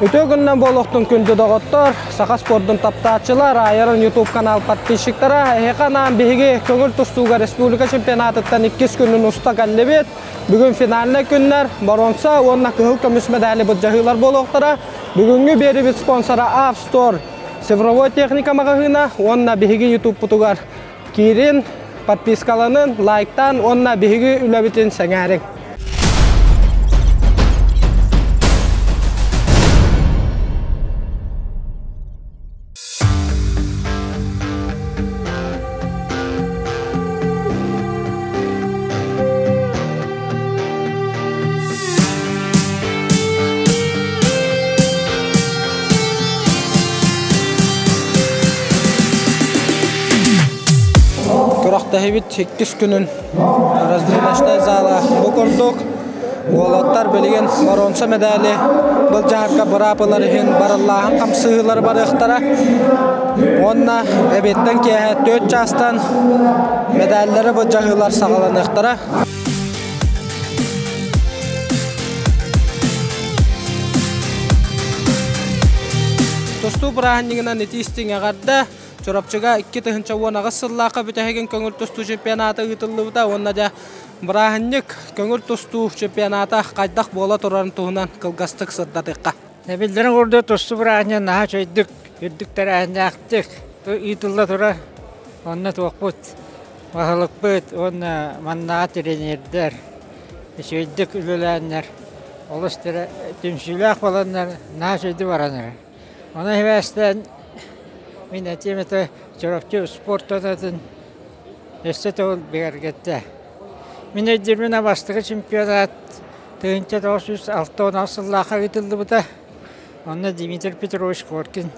Үтүө күннэн буолуохтун күндү доҕоттор, саха спордун таптааччылар, Айаран YouTube канал подписчиктара, эһиэхэ анаан биһиги көҥүл тустууга республика чемпионатыттан иккис күнүн уста кэллибит. Бүгүн финальнай күннэр, боруонса уонна кыһыл көмүс медали былдьаһыылар буолуохтара. Бүгүҥҥү биэрибит спонсора Австор цифровой техника маҕаһыына уонна биһиги ютубпутугар киирин, подпискаланын, лайктаан уонна биһиги үлэбитин сэҥээриҥ. Күрэхтэһибит иккис күнүн разминочнай зала бу курдук уолаттар билигин боруонса мэдээли былдьаһарга быраап ылар иһин барыллааһын хамсыһыылары барыахтара уонна эбиэттэн киэһэ 4 чаастан мэдээллэри былдьаһыылар саҕаланыахтара. Тустуу бырааһынньыгынан итии-истиҥ эҕэрдэ! Чурапчыга 2018 сыллаахха бүтэһигин көҥүл тустуу чемпионата ыытыллыбыта уонна дьэ бырааһынньык көҥүл тустуу чемпионата хайдах буола турарын туһунан кылгастык сырдатыахха. Биллэрин курдук тустуу бырааһынньыга наһаа үчүгэйдик, үрдүк тэрээһиннээхтик ыытылла турар. Онно туохпут, баһылыкпыт уонна маннааҕы тренердэр үчүгэйдик үлэлээннэр, олус түмсүүлээх буоланнар наһаа үчүгэйдик баран эрэр. Онон сибээстээн мин этиэм этэ Чурапчы спорт туонатын өссө төгүл бигэргэттэ. Мин өйдүүрбүн бастакы чемпионат 1966 сыллаахха ыытыллыбыта. Онно Дмитрий Петрович Коркин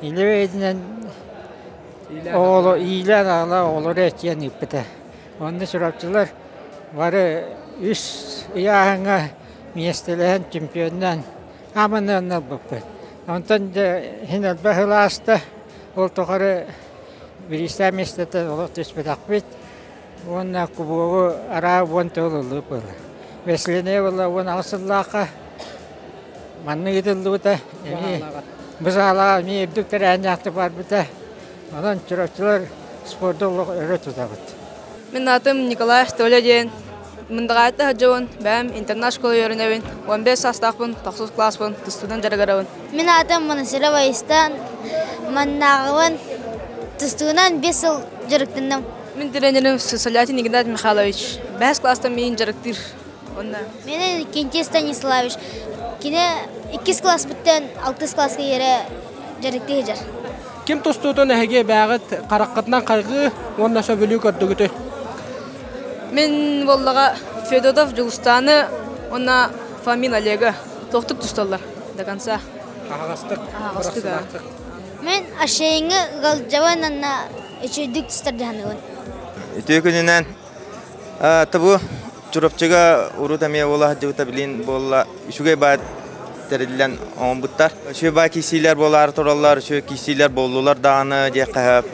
илэ бэйэтинэн оҕолор иилээн аҕала оҕолору эрчийэн ыыппыта. Онно чурапчылар бары үс ыйааһыҥҥа миэстэлэһэн чемпионнаан Аманы ылбыппыт. Онтон дьэ иһин элбэх сыл ааста. Ол тухары бириистээх миэстэтэ олох түспэтэхпит. Уонна кубогу араа уон төгүл ыллыбыт буолла. Веселинэй буолла 18 сыллаахха маннык ыытыллыбыта. Эмиэ бу саалаҕа эмиэ үрдүк тэрээһиннээхтик барбыта. Онон чурапчылар спорду олох өрө тутабыт. Мин аатым Николай Толя диэн. Мындаҕаайта сылдьабын, бэйэм интернат школа үөрэнэбин, 15 саастаахпын, тохсус кылааспын, тустуунан дьарыгырабын. Мин аатым Моносилова Айыстан, маннааҕыбын тустуунан 5 сыл дьарыктанным. Мин тренерим Солятин Игнат Михайлович. Бэһис класстан миигин дьарыктыыр. Онно. Мени Кентий Станиславович. Кини иккис класспыттан алтыс класска иэрэ дьарыктыы сылдьар. Ким тустуутун эһиги бээҕит хараххытынан хайҕыы уонна сөбүлүү көрдүгүтүй? Мин буоллаҕа Федотов Дьулустааны уонна Фомин Олега туохтук тусталлар до конца. Аһаҕастык, Аһаҕастык. Мин Ашейҥа ыалдьабын уонна үчүгэйдик тустар дьаһанабын. Үтүө күнүнэн Табу Чурапчыга урут эмиэ буола сылдьыбыта билин буолла үчүгэй баай тэриллэн оҥорбуттар. Үчүгэй баай киирсиилэр буолаары тураллар, үчүгэй киирсиилэр буоллулар даҕаны диэххэ сөп.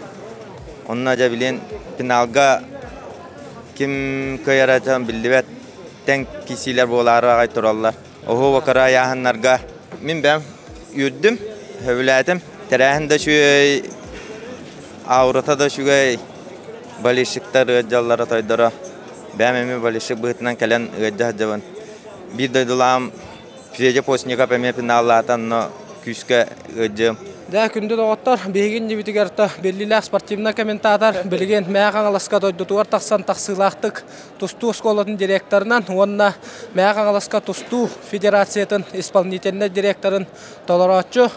Онно дьэ билин финалга ким кыайара биллибэт тэҥ киирсиилэр буолаары аҕай тураллар. Оһуоба кыра айааһыннарга мин бэйэм үөрдүм, сөбүлээтим. Тэрээһин да үчүгэй, аурата да үчүгэй, болельщиктар ыалдьаллара тойдоро. Бэйэм эмиэ болельщик быһыытынан кэлэн ыалдьа сылдьабын. Биир дойдулаам Федя Постников эмиэ финаллаата, онно күүскэ ыалдьыам. Дьэ, күндү доҕоттор, биһиги иннибитигэр то биллиилээх спортивнай комментатор билигин Мэйэ Хаҥаласка дойдутугар тахсан тахсыылаахтык тустуу оскуолатын директорынан уонна Мэйэ Хаҥаласка тустуу федерациятын исполнительнай директорын толорооччу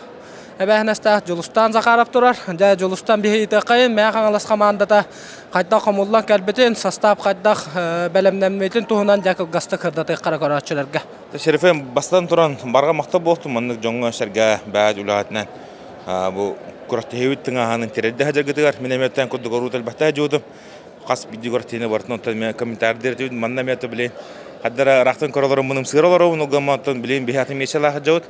эбээһинэстээх Дьулустаан Захаров турар. Дьэ, Дьулустан биһи ыйытыаххайын Мэйэ Хаҥалас хамаандата хайдах хомуллан кэлбитин, састаап хайдах бэлэмнэммитин туһунан дьэ кылгастык сырдатыахха эрэ көрөөччүлэргэ. Шерифем бастатан туран барҕа махтал буолтум маннык дьоҥҥо-сэргэ бэйэ үлэҕитинэн бу күрэхтэһиибит тыҥааһынын тириэрдэ сылдьаргытыгар мин эмиэ курдук оруу элбэхтэ дьуутум хас биирдии күрэхтэһиини барытын онтон эмиэ комментарийдыыр этибит манна эмиэ билин хаддара ыраахтан көрө олороммун ымсыыра олоробун ол оттон билин биһи атын миэсэлээх дьабыт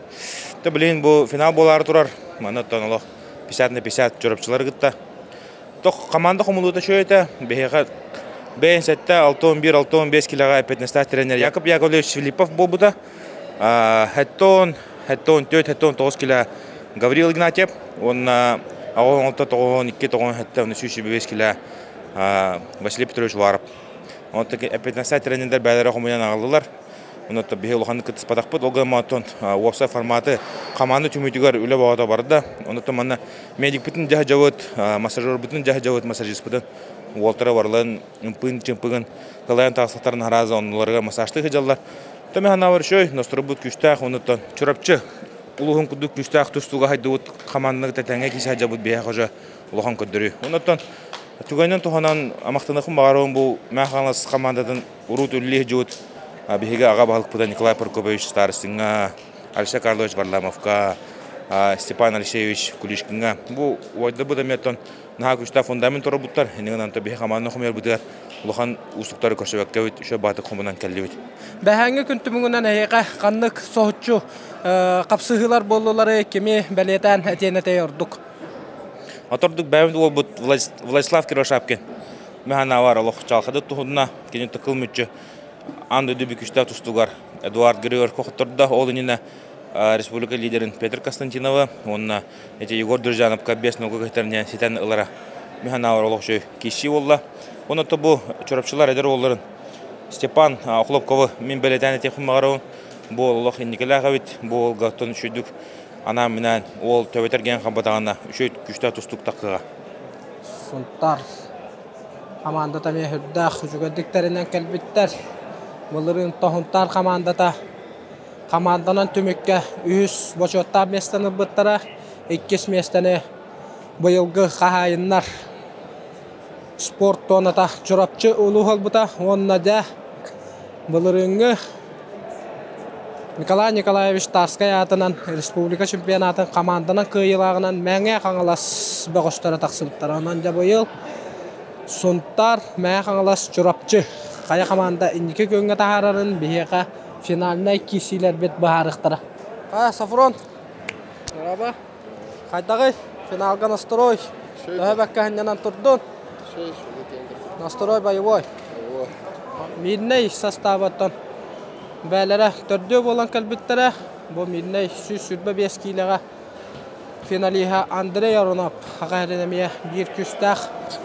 то билин бу финал буолаары турар манна оттон олох 50 на 50 чурапчылары кытта Тох команда хомулуута үчүгэй этэ. Биһиэхэ бэйэн сэттэ, 6-11, 6-15 килоҕа эппиэтинэстээх тренер Яков Яковлевич Филиппов буолбута. Хэттон 74-79 килэ Гаврил Игнатьев уонна 86 92 97 125 килэ Василий Петрович Уваров. Онтон эппиэтинэстээх тренердэр бэйэлэрэ хомуйан аҕаллылар. Онон биһи улаханнык кыттыспатахпыт. Ол гынан оттон уопсай форматы хамаанда түмүүтүгэр үлэ бөҕөтө барда. Онтон манна медикпитин дьаһдьабыт, массажербытын дьаһдьабыт, массажиспытын уолтара барыларын ымпыын-чымпыгын кылайан таҕыстахтарын арааза оннуларыгар массажтыы сылдьаллар. Төмө санаабар үчүгэй, носторбут күүстээх, онуттан Чурапчы улууһун курдук күүстээх тустууга хайдыбыт хамаанданы тэтэҥҥэ киирсэ сылдьабыт биһиэхэ уже улахан көрдөрүү. Онуттан түгэнинэн туһанан амахтаныахпын баҕарабын бу Мэҥэ Хаҥалас хамаандатын уруут үлэлии сылдьыбыт биһиги аҕа баһылыкпыта Николай Прокопьевич Старостиҥҥа, Алексей Карлович Варламовка, Степан Алексеевич Куличкиҥҥа. Бу уойдарбыт эмиэ оттон наһаа күүстээх фундамент оҥорбуттар. Иннигин онто биһи хамаанда хомуйарбытыгар улахан уустуктары көрсүбэккэбит, үчүгэй баатык хомунан кэллибит. Бэһээҥҥи күн түмүгүнэн эһиэхэ ханнык соһуччу хапсыһыылар буоллулары кими бэлиэтээн этиэн этэй ордук? Отордук бэйэбит уолбут Владислав Кривошапкин мэханаавар олох чалхады туһунна кини тыкыл мүччү аан дойду бүкүстээх тустугар Эдуард Григорьевка хоттордо. Ол иннинэ республика лидерин Петр Константинова уонна эти Егор Дружановка 5 нолга кыһытарынан ситэн ылара мэханаавар олох үчүгэй киирсии буолла. Онон бу чурапчылар эдэр уолларын Степан Охлопковы мин бэлиэтээн этиэхпин баҕарабын. Бу олох инникилээх эбит. Бу уолга оттон үчүгдүк анаан-минээн уол төбөтөр гэн хампатаҕына үчүгэй күүстээх тустуук таххыга. Сунтаар хамаандата эмиэ сүрдээх үчүгэйдик тэринэн кэлбиттэр. Былырыын Тоһунтаар хамаандата хамаанданан түмүккэ үһүс бочуоттаах миэстэни ылбыттара. Иккис миэстэни быйылгы хаһаайыннар спорт туоната Чурапчы улууһа ылбыта уонна дьэ былырыыҥҥы Николай Николаевич Тарскай аатынан республика чемпионатын хамаанданан кыайыылааҕынан Мэҥэ Хаҥалас бөҕөстөрө тахсыбыттара. Онон дьэ быйыл Сунтаар, Мэҥэ Хаҥалас, Чурапчы хайа хамаанда инники күөҥҥэ таһаарарын биһиэхэ финальнай киирсиилэрбит быһаарыахтара. А, Сафрон, Раба, хайдаҕый? Финалга настрой. Төһө бэккэ сынньанан турдун? Настрой боевой. Мирнэй састаабыттан бээлэрэ төрдүө буолан кэлбиттэрэ. Бу Мирнэй 125 киилэҕэ финалиһа Андрей Аронов аҕа эрин эмиэ биир күүстээх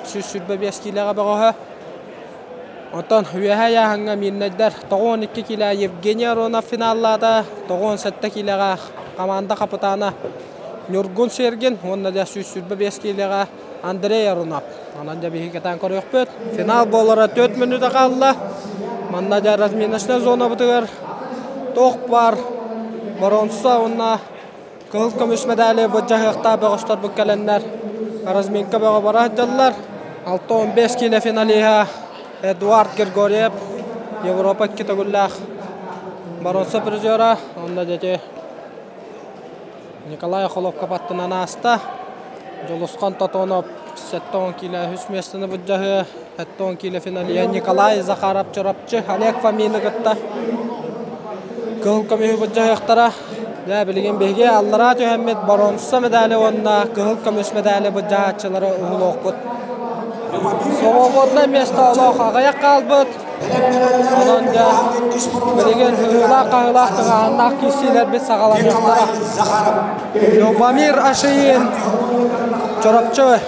125 киилэҕэ бөҕөһө. Оттон үөһэ ыйааһыҥҥа мирнэйдэр 92 киилэ Евгений Аронов финаллаата, 97 киилэҕэ команда хапытаана Ньургун Сергин уонна дьэ 125 киилэҕэ Андрей Арунап. Онон дьэ биһиги кэтээн көрүөхпүт. Финал буолара 4 мүнүүтэ хаалла. Манна дьэ разминочнай зонабытыгар туох баар боруонса уонна кыһыл көмүс медали былдьаһыахтаах бөҕөстөрбүт кэлэннэр разминка бөҕө бара сылдьаллар. 6-15 киилэ финалиһа Эдуард Григорьев Европа икки төгүллээх боруонса призера. Онно дьэ Николай Охолопков аттынан ааста. Дьулусхан Тотонов 70 киилэ үс миэстэни былдьаһыа. 70 киилэ финалиһа Николай Захаров Чурапчы Олег Фомины кытта кыһыл көмүһү былдьаһыахтара. Дьэ, билигин биһиги аллараа түһэммит боруонса медали уонна кыһыл көмүс медали былдьаһааччылары уһулуохпут. Свободное место олох аҕыйах хаалбыт. Онон дьэ билигин ыһыылаах-хаһыылаах тыҥааһыннаах киирсиилэрбит саҕаланыахтара. Любомир Ашиин Чурапчы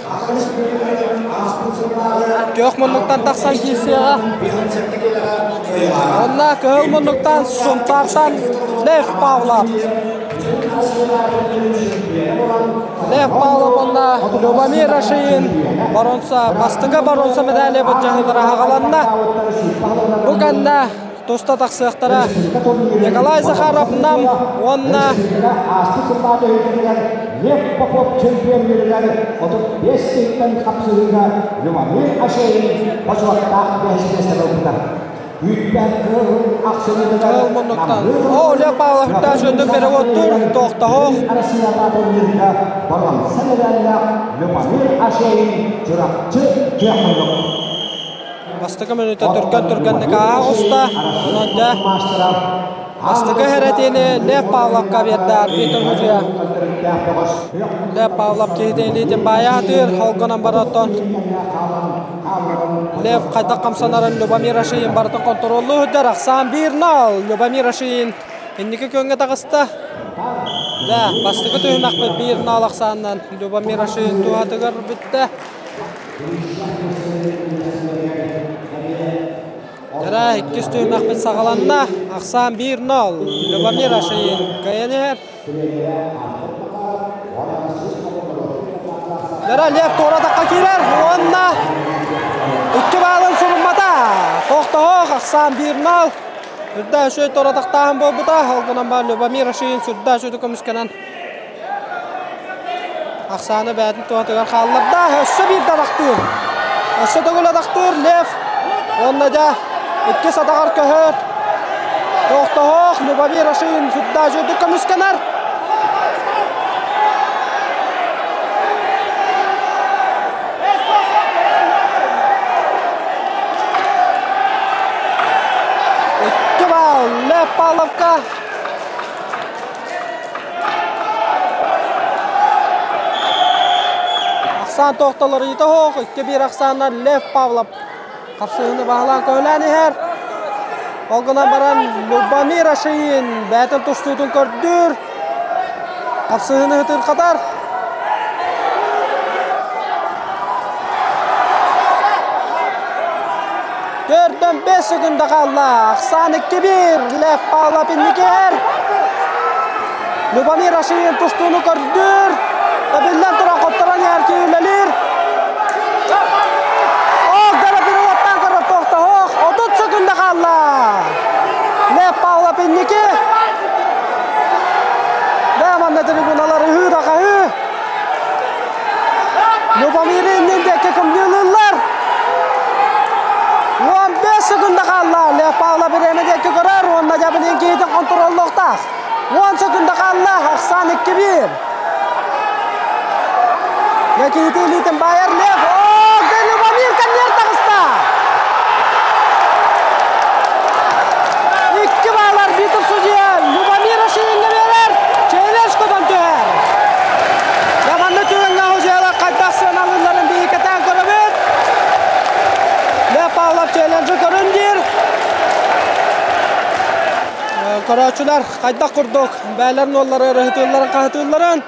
күөх муннуктан тахсан киирсиэҕэ. Онно кыһыл муннуктан Сунтаартан Лев Павлов. Лев Павлов уонна Любомир Ашиин боруонса бастакы боруонса медали былдьаһыылара аҕаланна. Бу кэннэ туста тахсыахтара Николай Захаров Нам уонна Лев Попов чемпионнарыгар 35 сылтан хапсыһыыга Любомир Ашеин бочуоттаах бэһис ылбыта. Кыһыл муннуктан. О, Лев Павлов үрдээх переводтуур, тохтоһох. Бастакы мүнүүтэ түргэн-түргэнник ааһа оҕуста. Онон дьэ бастакы хэрэтиини Лев Павловка биэрдэ арбитр судьуйа. Лев Павлов киһитин илиитин баайа сатыыр, ол гынан баран оттон Лев хайдах хамсанарын Любомир Ашиин барытын контроллуу сылдьар. Ахсаан 1-0. Любомир Ашиин инники күөҥҥэ таҕыста. Да, бастакы түһүмэхпит биир наал ахсаанынан Любомир Ашин туһатыгар бүттэ. Дара иккис түһүмэхпит саҕаланна. Ахсаан 1-0. Любомир Ашин кыайан иһэр. Дара Лев туоратахха киирэр уонна икки баалын суруммата. Тохтоһох ахсаан 1-0. Үрдэ үчүгэй туоратахтааһын буолбута. Ол гынан баар Любомир Ашин сүрдээх үчүгэй көмүскэнэн Ахсааны бэйэтин туһатыгар хаалларда. Өссө биирдэ атахтыыр. Өссө төгүл атахтыыр Лев. Уонна дьэ иккис атаҕар көһөр. Тохтоһоох Любомир Ашин сүрдээх үчүгэйдик көмүскэнэр. Икки балл Лев Павловка. Ахсаан тохтолоруйта оһох, 2-1 ахсааннар Лев Павлов хапсыһыны баһылаан көһүлээн иһэр. Ол гынан баран Любомир Ашиин бэйэтин тустуутун көрдүүр. Хапсыһыны ытырхатар. Төрдөн 5 секунда хаалла. Ахсаан 2-1. Лев Павлов инники иһэр. Любомир Ашиев тустууну көрдүүр. Биллэн туран хотторон иһэр киһи үлэлиир. Ох, дара переводтан көрөр тохтоһох. 30 секунда хаалла. Лев Павлов инники. Да, манна трибуналар ыһыы да хаһыы. Любомир иннин диэки кымньыылыыллар. 15 секунда хаалла. Лев Павлов бириэмэ диэки көрөр уонна дьабылин киһитин контроллуохтаах. 10 секунда хаалла. Ахсаан 2-1. Киһити илиитин баайар Лев. О, Любомир конверт таҕыста. Икки баал арбитр судья Любомир Ашиҥҥа биэрэр. Челлендж көтөн түһэр. Манна түгэҥҥэ судьялар хайдах сыаналыылларын биһикэтээн көрөбүт. Лев Павлов челленджи көрүн диир. Көрөөччүлэр хайдах курдук бээлэрин уоллары ырыһытыылларын хаһытыылларын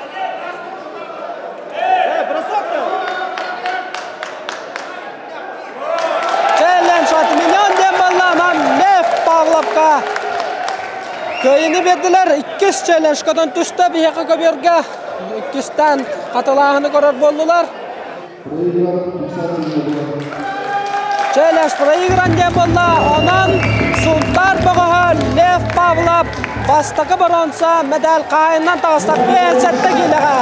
Челлендж отменен диэн буолла Лев Павловка кыайыыны биэрдилэр. Иккис челлендж көтөн түстэ биһиэхэ көбүөргэ. Иккистээн хатылааһыны көрөр буоллулар. Челлендж проигран диэн буолла. Онон Сунтаар бөҕөһө Лев Павлов бастакы боруонса мэдээл хаайынан таҕыста 57 киилэҕэ.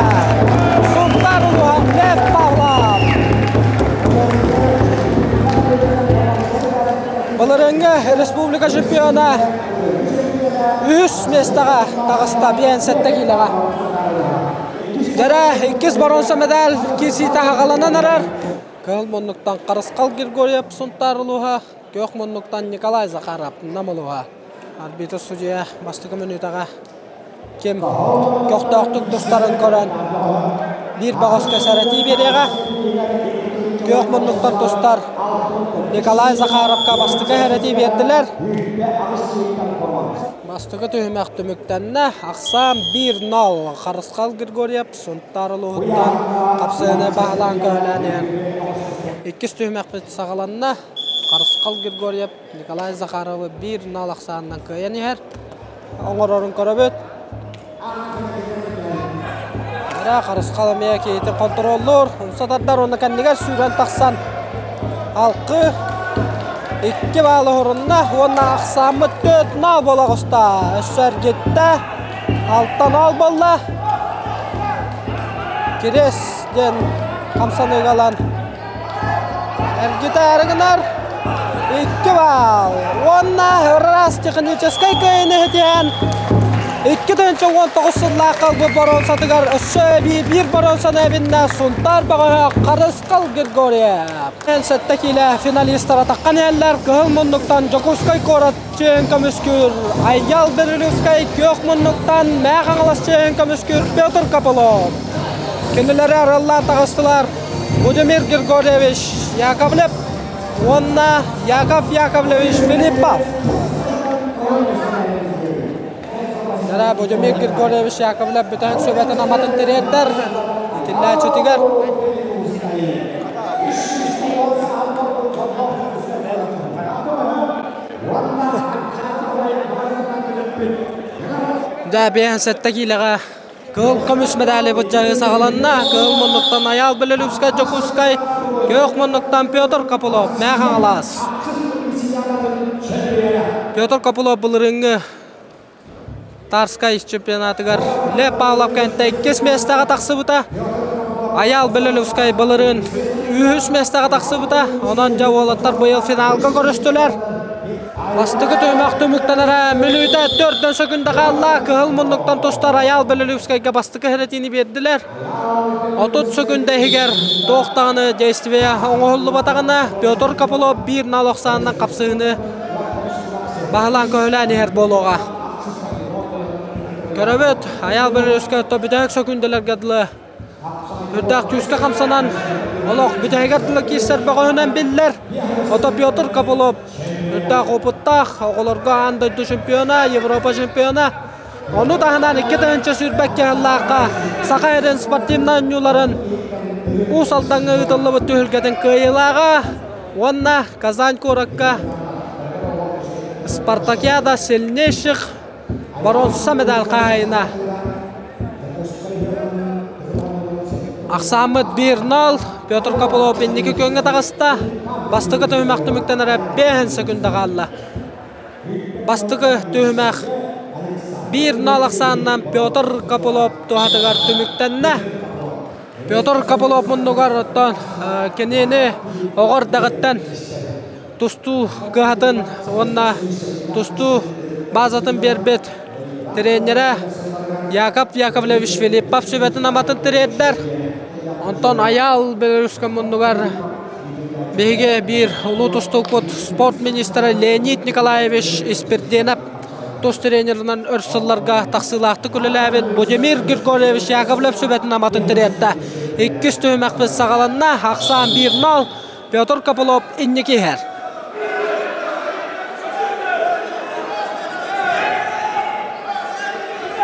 Сунтаар улууһа Лев Павлов. Былырыыҥҥы республика чемпиона үһүс миэстэҕэ таҕыста 57 киилэҕэ. Дьэрэ иккис боруонса мэдээл киирсиитэ аҕаланан эрэр. Кыһыл муннуктан Харысхал Григорьев Сунтаар улууһа, күөх муннуктан Николай Захаров Нам улууһа. Арбитр судьуйа бастакы мүнүүтэҕэ ким көхтөөхтүк тустарын көрөн биир бөҕөскө сэрэтии биэриэҕэ. Күөх муннуктан тустар Николай Захаровка бастакы сэрэтии биэрдилэр. Бастакы түһүмэх түмүктэннэ. Ахсаан 1-0. Харысхал Григорьев Сунтаар улууһуттан хапсыаны баһылаан көһөлөөн иһэн иккис түһүмэхпит саҕаланна. Харысхал Григорьев Николай Захаровы 1-0 ахсаанынан кыайан иһэр. Оҥорорун көрөбүт. Эрэ Харысхал эмиэ киһитин контроллуур, умса тардар уонна кэннигэр сүүрэн тахсан алкы икки баалы уһурунна уонна ахсааммыт 4-0 буола оҕуста. Өссө эргиттэ 6-0 буолла. Кирис диэн хамсаныыга ылан эргитээри гынар икки баал уонна ыраас техническэй кыайыыны ситиһэн 2019 сыллаахха ылбыт боруонсатыгар өссө эбии биир боруонсаны эбиннэ Сунтаар бөҕөһө Харысхал Григорьев. Сэттэ киилэ финалистара таххан иһэллэр. Кыһыл муннуктан Дьокуускай куорат чиэһин көмүскүүр Айял Берилевскай, күөх муннуктан Мээх Хаҥалас чиэһин көмүскүүр Петр Копылов. Кинилэри арыаллаан таҕыстылар Будимир Григорьевич Яковлев уонна Яков Яковлевич Филиппов. Дара Будимир Григорьевич Яковлев бүтэн сүбэтин аматын тириэрдэр. Итиллээччитигэр Дьэ, 57 киилэҕэ кыһыл көмүс медали быдьаһыы саҕаланна. Кыһыл муннуктан Айаал Белолюбскай Дьокуускай, күөх муннуктан Петр Копылов Мээх Хаҥалас. Петр Копылов былырыыҥҥы Тарскай чемпионатыгар Лев Павлов кэнтэ иккис миэстэҕэ тахсыбыта. Айаал Белолюбскай былырыын үһүс миэстэҕэ тахсыбыта. Онон дьэ уолаттар быйыл финалга көрүстүлэр. Бастакы түһүмэх түмүктэнэрэ мүнүүтэ төрдөн сөкүндэ хаалла. Кыһыл муннуктан тустар Айаал Белолюбскайга бастакы хэрэтиини биэрдилэр. 30 сөкүндэ иһигэр туох даҕаны действие оҥоһуллубатаҕына Петр Копылов биир нал охсаанынан хапсыһыыны баһылаан көһүлээн иһэр буолуоҕа. Көрөбүт, Айаал Белолюбскай бүтэһик сөкүндэлэргэ дылы Үрдээх күүскэ хамсанан, олох бүтэһигэр дылы киирсэр бөҕөһүнэн биллэр. Ото Петр Копылов үрдээх опыттаах, оҕолорго аан дойду чемпиона, Европа чемпиона. Ону таһынан 2022 сыллаахха Саха эрин спортивнай оонньууларын Уус Алдаҥҥа ыытыллыбыт түһүлгэтин кыайыылааҕа уонна Казань куоракка Спартакиада сильнейших боруонса медаль хаһаайына. Ахсааммыт 1-0. Петр Копылов инники күөҥҥэ таҕыста. Бастакы түһүмэх түмүктэнэрэ 5 секунда хаалла. Бастакы түһүмэх 1-0 ахсаанынан Петр Копылов туһатыгар түмүктэннэ. Петр Копылов муннугар оттон кинини оҕо эрдэҕиттэн тустуу кыһатын уонна тустуу базатын биэрбит тренерэ Яков Яковлевич Филиппов сүбэтин-аматын тириэрдэр. Онтон Айаал Белорусскай муннугар биһиги биир улуу тустуукпут спорт министрэ Леонид Николаевич Испирдиэнэп тус тренеринэн өр сылларга тахсыылаахтык үлэлээбит Будимир Григорьевич Яковлев сүбэтин-аматын тириэртэ. Иккис түһүмэхпит саҕаланна. Ахсаан 1-0. Петр Копылов инники иһэр.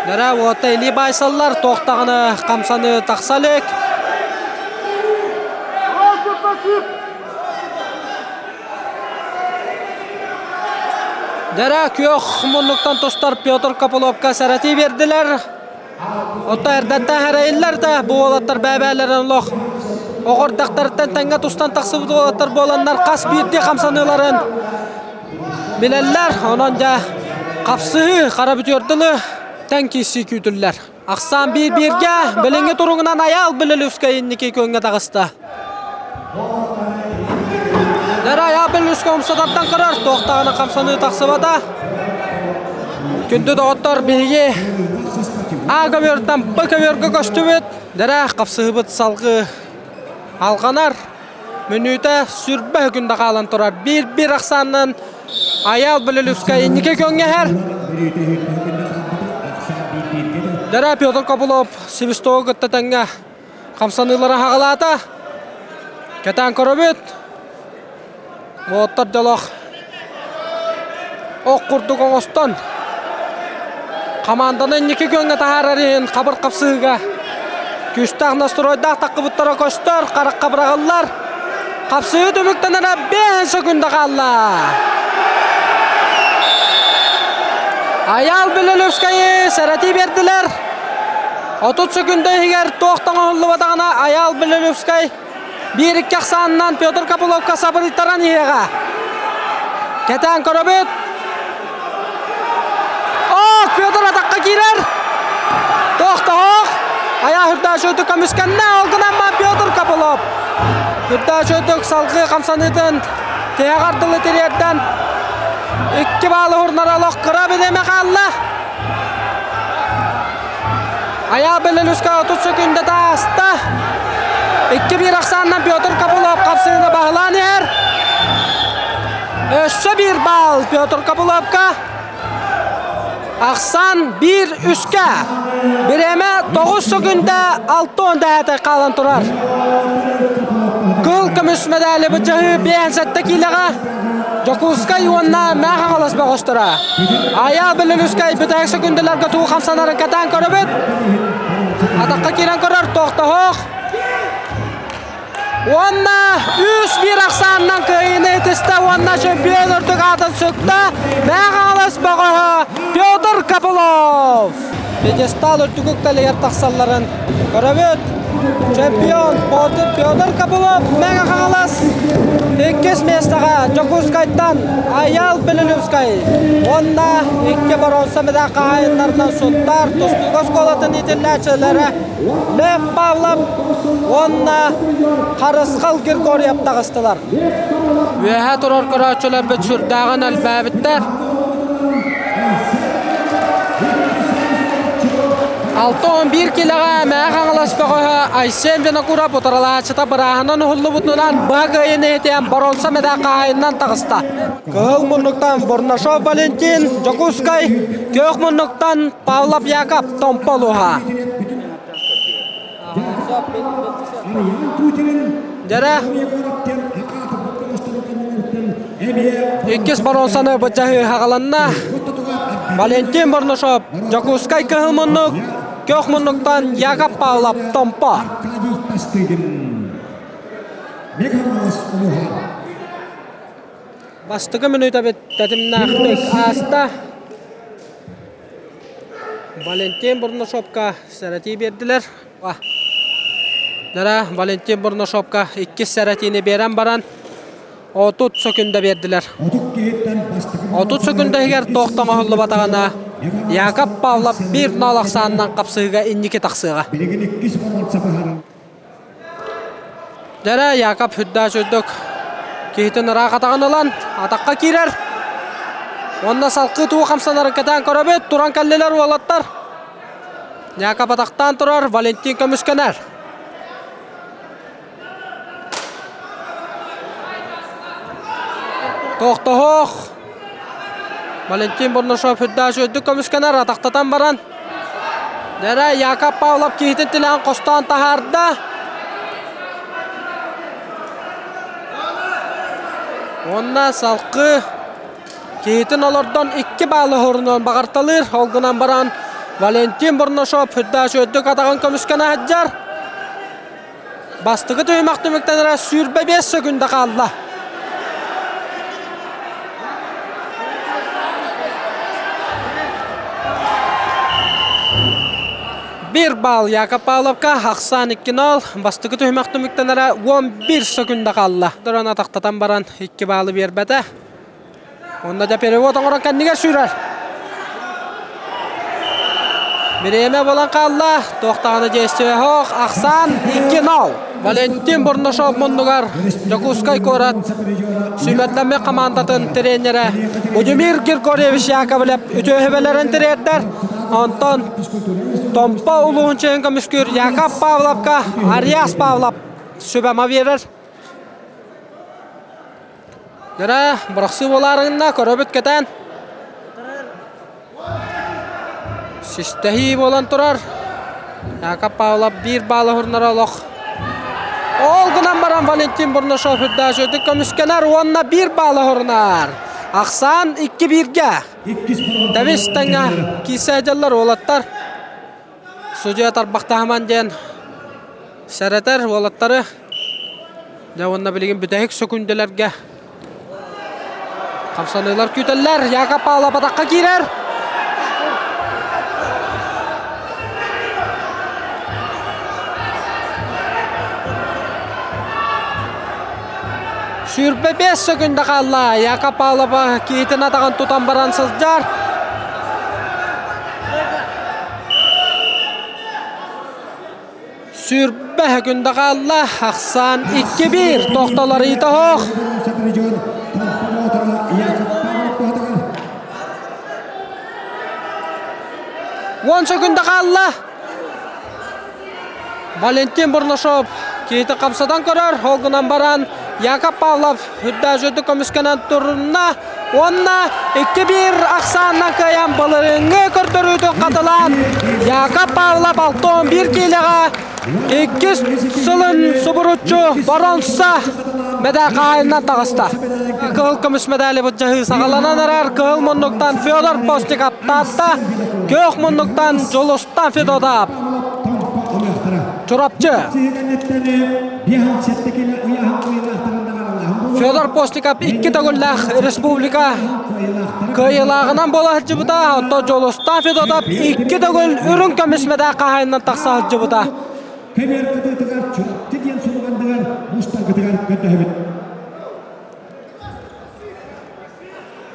Нара уота илии байсаллар, туохтаҕына хамсаны тахса илик. Дара күөх муннуктан тустар Петр Копыловка сэрэтии биэрдилэр. Оттон эрдэттэн эрэйиллэр да бу уолаттар бэйэ-бэйэлэрин олох оҕордахтарыттан тэҥҥэ тустан тахсыбыт уолаттар буоланнар хас биирдии хамсаныыларын билэллэр. Онон дьэ хапсыһыы хара бүтүөр дылы тэҥ киирсии күүтүллэр. Ахсаан биир-бииргэ билиҥҥи туругунан Айаал Белолюбскай инники күөҥҥэ таҕыста. Дара Айаал Белолюбскай умсатартан көрөр, туох даҕаны хамсаныы тахсыбата. Күндү доҕоттор, биһиги А көбүөртэн Б көбүөргө көстүбүт. Дара хапсыһыбыт салгыы алҕанар. Мүнүүтэ сүрбэ күндэ хаалан турар. Биир-биир ахсаанынан Айаал Белолюбскай инники көҥҥэһэр. Дара Петр Копылов Свистогу кытта тэҥҥэ хамсаныылара хаҕалаата. Кэтээн көрөбүт. Уоттар дьолох ох курдук оҥостон хамаанданы инники күөҥҥэ таһаарар иһин хабыр хапсыыга күүстээх настройдаах таххыбыттара көстөр, харахха быраҕыллар. Хапсыы түмүктэнэрэ 5 секунда хаалла. Айаал Белолюбскайы сэрэтии биэрдилэр. 30 секунда иһигэр туох оҥоһуллубатаҕына Айаал Белолюбскай Биир-икки ахсаанынан Петр Копыловка сабырыйтаран иһиэҕэ. Кэтээн көрөбүт. О, Петр атахха киирэр. Тохтоох. Айаа Хүрдээшөтүк көмүскэннэ. Ол гынан Петр Копылов. Хүрдээшөтүк салгыы хамсаныытын тиһэҕэр дылы тириэрдэн икки баалы уһурнара олох кыра бириэмэ хаалла. Айаа Белелюска 30 секунда тааста. 2-1 ахсаанынан Петр Копылов хапсыыны баһылаан иһэр. Өссө биир баал Петр Копыловка. Ахсаан 1-3-кэ. Бириэмэ 9 секунда 6 дэһээтэ хаалан турар. Кыл көмүс медали бычаһыы 57 киилэҕэ. Дьокуускай уонна Мээх Хаҥалас бөҕөстөрө. Айаал Белелюскай бүтэһик сөкүндэлэргэ тугу хамсанарын кэтээн көрөбүт. Атахха киирэн көрөр тохтоһох. Уонна үс биир ахсаанынан кыайыыны итистэ уонна чемпион үрдүк аатын сүктэ Мээх Хаҥалас бөҕөһө Петр Копылов. Пьедестал үрдүк үктэлигэр тахсалларын көрөбүт. Чемпион Петр Копылов Мэҥэ Хаҥалас иккис миэстэҕэ Дьокуускайтан Айаал Белолюбскай уонна икки боруонса медаль хаһаайыннарынан Сунтаар тустуук оскуолатын иитиллээччилэрэ Лев Павлов уонна Харысхал Григорьев таҕыстылар. Үөһэ турар көрөөччүлэрбит сүрдээҕин элбээбиттэр. 6-11 килэҕэ Мэҥэ Хаҥалас бөҕөһө Айсен Винокуров утарылааччыта бырааһынан уһуллубутунан быһа кыайыыны иһитиэн боруонса медаль хаһаайынынан таҕыста. Кыһыл муннуктан Бурнашов Валентин, Дьокуускай, күөх муннуктан Павлов Яков, Томпо улууһа. Дьэрэ иккис боруонсаны былдьаһыы хаҕаланна. Валентин Борношов Дьокуускай кыһыл муннук, күөх муннуктан Яков Павлов Томпо. Бастакы мүнүүтэбит тэтимнээхтик ааста. Валентин Бурнашовка сэрэтии биэрдилэр. Дара Валентин Бурнашовка иккис сэрэтиини биэрэн баран 30 сөкүндэ биэрдилэр. 30 сөкүндэ иһигэр туох да оҥоһуллубатаҕына Яков Павлов биир ноол ахсаанынан хапсыһыыга инники тахсыаҕа. Дьэрэ Яков үрдээх үрдүк киһитин ыраах атаҕын ылан атахха киирэр. Уонна салкыы туу хамсанарын кэтээн көрөбүт. Туран кэллилэр уолаттар. Яков атахтаан турар, Валентин көмүскэнэр. Тохтоһох. Валентин Бурнашов үрдээх үрдүк көмүскэнэр, атахтатан баран Дэрэ Яков Павлов киһитин тилэҕин хостоон таһаарда. Уонна салкы киһитин олордон икки баалы хорунуон баҕарталыыр. Ол гынан баран Валентин Бурнашов үрдээх үрдүк атаҕын көмүскэнэ сылдьар. Бастакы түһүмэх түмүктэнэрэ 25 сөкүндэ хаалла. Бір балл Яков Павловка, ахсан 2-0. Бастакы түһүмэх түмүктэнэрэ 11 сөкүндэ хаалла. Дөрөн атахтатан баран 2 баллы биэрбэтэ. Онно да перевод оҥорон кэннигэр сүүрэр. Бириэмэ буолан хаалла. Туох даҕаны действие суох. Ахсаан 2-0. Валентин Бурнашов муннугар Дьокуускай куорат сүүмэрдэммит хамаандатын тренерэ Будимир Григорьевич Яковлев үтүөһүбэлэрин тириэрдэр. Онтон Томпо улууһун чиһин көмүскүүр Яков Павловка Ариас Павлов сүбэма биэрэр. Дьэрэ, бырахсыы буолаарыгынна көрөбүт кэтээн. Систэһии буолан турар. Яков Павлов биир баалы хурнара олох. Ол гынан баран Валентин Бурнашов үрдээх үрдүк көмүскэнэр уонна биир баалы хурунар. Ахсаан 2-1-гэ. Тэбис тэҥҥэ киирсэ дьаллар уолаттар. Судьуйа тарбахтаһыман диэн сэрэтэр уолаттары. Дьэ уонна билигин бүтэһик сөкүндэлэргэ хамсаныылар күүтэллэр. Яков Павлов атахха киирэр. Сүүрбэ биэс сөкүндэ хаалла. Яков Павлов киһитин атаҕын тутан баран сылдьар. Сүүрбэ күндэ хаалла. Ахсаан 2-1. Тохтолор ыйытоһох. Уон сөкүндэ хаалла. Валентин Бурнашов киһити хамсатан көрөр. Ол гынан баран Яков Павлов үрдээх үрдүк көмүскэнэн турунна. Уонна 2-1 ахсаанынан кыайан былырыыҥҥы көрдөрүүтүн хатылаан Яков Павлов 61 киилэҕэ иккис сылын субуруччу боронса мэдээ хаайынан таҕыста. Кыһыл көмүс медали былдьаһыы саҕаланан эрэр. Кыһыл муннуктан Федор Постников Таатта, күөх муннуктан Дьулустан Федотов. Чурапчы. Федор Постников икки төгүллээх республика кыайыылааҕынан буола сылдьыбыта, оттон Дьулустан Федотов икки төгүл үрүҥ көмүс мэдээ хаһаайынынан тахса сылдьыбыта.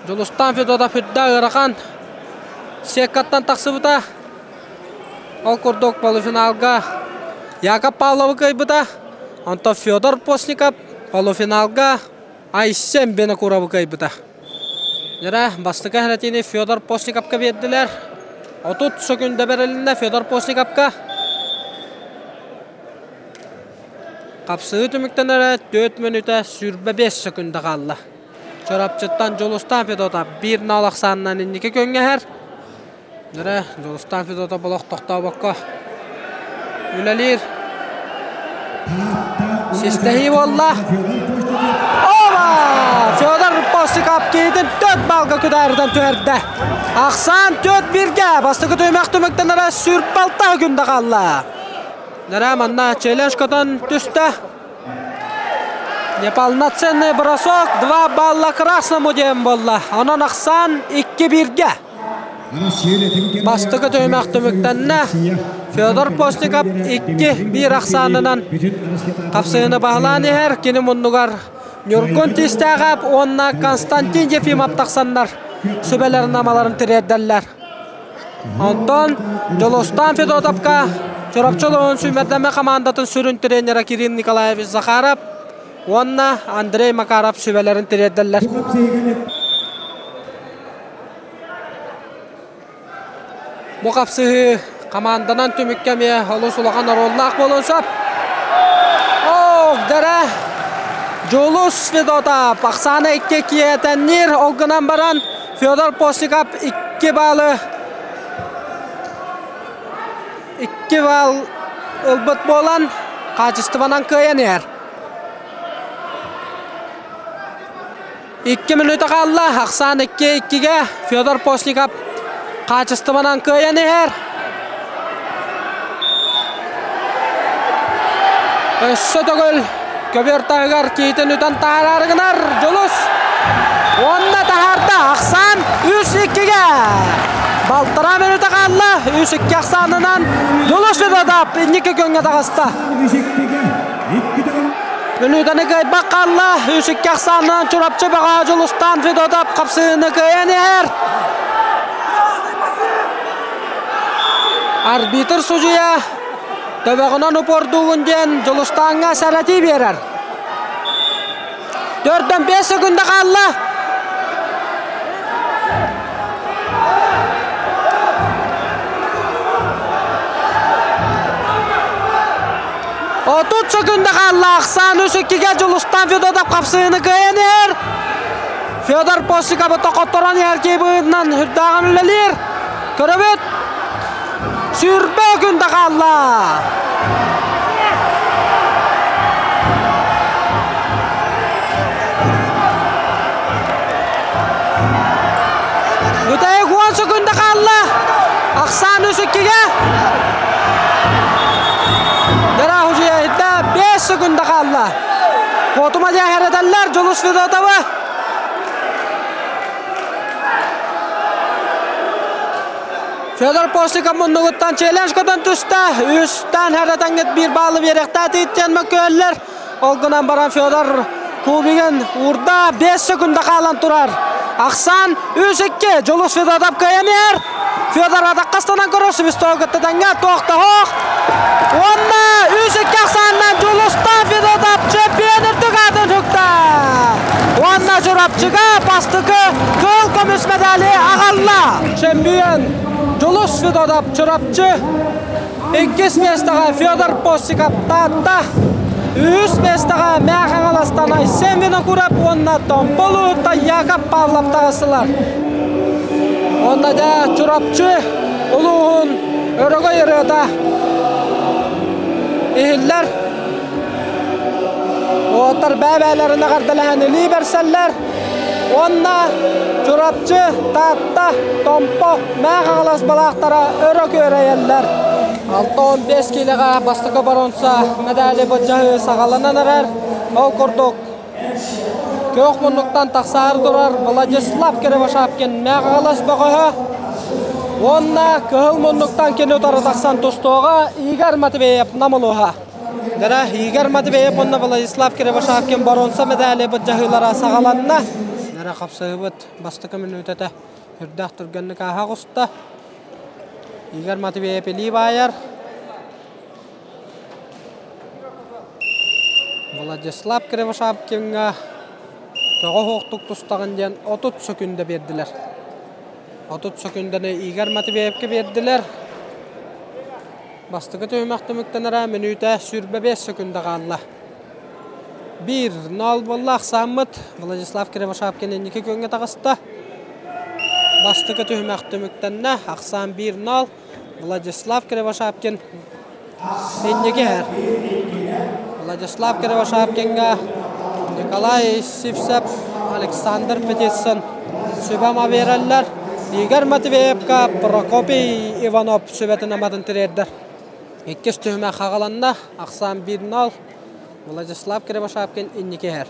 Дьулустан Федотов үрдэ ыарахан сеткаттан тахсыбыта. Ол курдук полуфиналга Яков Павловы кыайбыта. Онтон Федор Постников полуфиналга Айсен Винокуровы кыайбыта. Дьэрэ, бастакы эһэрэтиини Федор Постниковка биэрдилэр. 30 сөкүндэ бэрилиннэ Федор Постниковка. Хапсыһыы түмүктэнэрэ 4 мүнүүтэ 25 сөкүндэ хаалла. Чурапчыттан Дьулустаан Федотов биир нал ахсаанынан инники көҥҥэһэр. Дьэрэ, Дьулустаан Федотов олох тохтообокко үлэлиир. Систэһии буолла. Оба! Федор Постиков киһитин 4 балга күдаарытан түһэрдэ. Ахсаан 4 биргэ бастакы түһүмэх түмүктэнэрэ сүрбалта күндэ хаалла. Дьэрэ, манна челлендж көтөн түстэ. Неполноценный бросок, 2 балла красному диэн буолла. Онон ахсаан 2-1-гэ. Бастакы түһүмэх түмүктэннэ. Федор Постников 2-1 ахсаанынан хапсыһыны баһылаан иһэр. Кини муннугар Ньургун Тистээҕэп уонна Константин Ефимов тахсаннар сүбэлэрин амаларын тириэрдэллэр. Онтон Дьулустаан Федотовка Чурапчы улууһун сүүмэрдэммит хамаандатын сүрүн тренерэ Кирилл Николаевич Захаров уонна Андрей Макаров сүбэлэрин тириэрдэллэр. Бу хапсыһыы хамаанданан түмүккэ эмиэ олус улахан оруоллаах буолуон сөп. Ох, дэрэ! Дьулус Федотов ахсаана икки киэтэнниир, ол гынан баран Федор Постников икки баалы икки балл ылбыт буолан хаачыстыбанан кыайан иһэр. Икки мүнүүтэ хаалла, ахсаан икки иккигэ Федор Постников хаачыстыбанан кыайан иһэр. Өссө төгүл көбүөр таһыгар киитин үтэн таһараары гынар Дьулус. Уонна таһаарда ахсаан 3-2-гэ. Балтараа мүнүүтэ хаалла. 3-2 ахсаанынан Дьулус Федотов инники күҥҥэ таҕыста. Мүнүүтэни кыайбат хаалла. 3-2 ахсаанынан Чурапчы бөҕө Дьулустаан Федотов хапсыһыыны кыайан иһэр. Арбитр судьуйа төбөҕүнэн упордуугун диэн Дьулустааҥҥа сэрэтии биэрэр. Төрдөн 5 секунда хаалла. Отут секунда хаалла. Ахсаан үс иккигэ Дьулустаан Федотов хапсыһыыны кыайан иһэр. Федор Постников тохотторон иһэр киһи быһыытынан үрдээҕин үлэлиир. Көрөбүт. Сүүрбэ күндэ хаалла. Бүтэһик уон секунда хаалла. Ахсаан үс иккигэ. Дара 5 секунда хаалла. Куотума диэн хэрэтэллэр Дьулус Федотовы. Федор Постников муннугуттан челлендж көтөн түстэ. Үстэн хэрэтэҥҥит биир баалы биэриэхтээтиит диэн мөккүөллэр. Ол гынан баран Федор кубигын уурда 5 секунда хаалан турар. Ахсан 3-2 Дьулус Федотов кыайан иһэр. Федор атаққастанан көрөр свистогы кытта тэҥҥэ туохтаһох. Уонна 3-2 ахсаанынан Дьулустан Федотов чемпион үрдүк аатын сүктэ. Уонна Чурапчыга бастакы кыл көмүс медали аҕалла. Чемпион Дьулус Федотов Чурапчы. Иккис миэстэҕэ Федор Постников Таатта. Үһүс миэстэҕэ Мээх Хаҥаластан Айсен Винокуров уонна Томпо улууһуттан Яков Павлов таҕыстылар. Уонна дьэ Чурапчы улууһун өрөгөй ырыата иһиллэр. Уолаттар бэйэ-бэйэлэрин эҕэрдэлэһэн илии бэрсэллэр. Уонна Чурапчы, Таатта, Томпо, Мээх Хаҥалас балаахтара өрө күөрэйэллэр. 65 киилэҕэ бастакы боруонса мэдээли былдьаһыы саҕаланан эрэр. Ол курдук күөх муннуктан тахсаары турар Владислав Кривошапкин Мээх Хаҥалас бөҕөһө уонна кыһыл муннуктан кини утары тахсан тустуоҕа Игорь Матвеев Нам улууһа. Дара Игорь Матвеев уонна Владислав Кривошапкин боруонса мэдээли былдьаһыылара саҕаланна. Дара хапсыһыбыт бастакы мүнүүтэтэ үрдээх түргэнник ааһа оҕуста. Игорь Матвеев илии баайар. Владислав Кривошапкиҥҥа тоҕо суохтук тустаҕын диэн 30 сөкүндэ биэрдилэр. 30 сөкүндэни Игорь Матвеевка биэрдилэр. Бастакы түһүмэх түмүктэнэрэ мүнүүтэ 25 сөкүндэ хаалла. 1-0 буолла ахсааммыт. Владислав Кривошапкин инники күөҥҥэ таҕыста. Бастакы түһүмэх түмүктэннэ. Ахсаан 1-0. Владислав Кривошапкин инники иһэр. Владислав Кривошапкиҥҥа Николай Сивцев, Александр Петицын сүбэ-ама биэрэллэр. Игорь Матвеевка Прокопий Иванов сүбэтин аматын тириэрдэр. Иккис түһүмэх хаҕаланна. Ахсаан 1-0. Владислав Кривошапкин инники иһэр.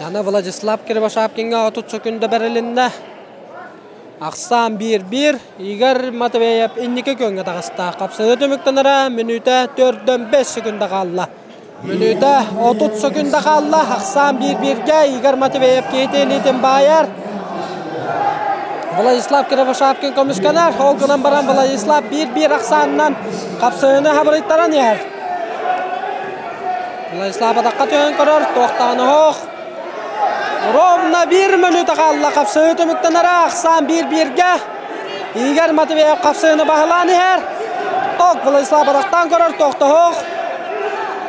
Аны Владислав Кривошапкиҥҥа 30 сөкүндэ бэрилиннэ. Ахсаан 1-1. Игорь Матвеев инники күөҥҥэ таҕыста. Хапсыһыы түмүктэнэрэ мүнүүтэ 4-5 сөкүндэ хаалла. Мүнүүтэ 30 сөкүндэ хаалла. Ахсаан 1-1-гэ Игорь Матвеев киһити илиитин баайар. Владислав Кривошапкин көмүскэнэр. Ол гынан баран Владислав 1-1 ахсаанынан хапсыһыыны хабырыйтаран иһэр. Владислав атахха түһэн көрөр, туохтаан оһох. Ровно биир мүнүүтэ хаалла хапсыһыы түмүктэнэрэ ахсаан 1-1-гэ. Игорь Матвеев хапсыһыыны баһылаан иһэр. Ток Владислав атахтаан көрөр, тохтоһуох.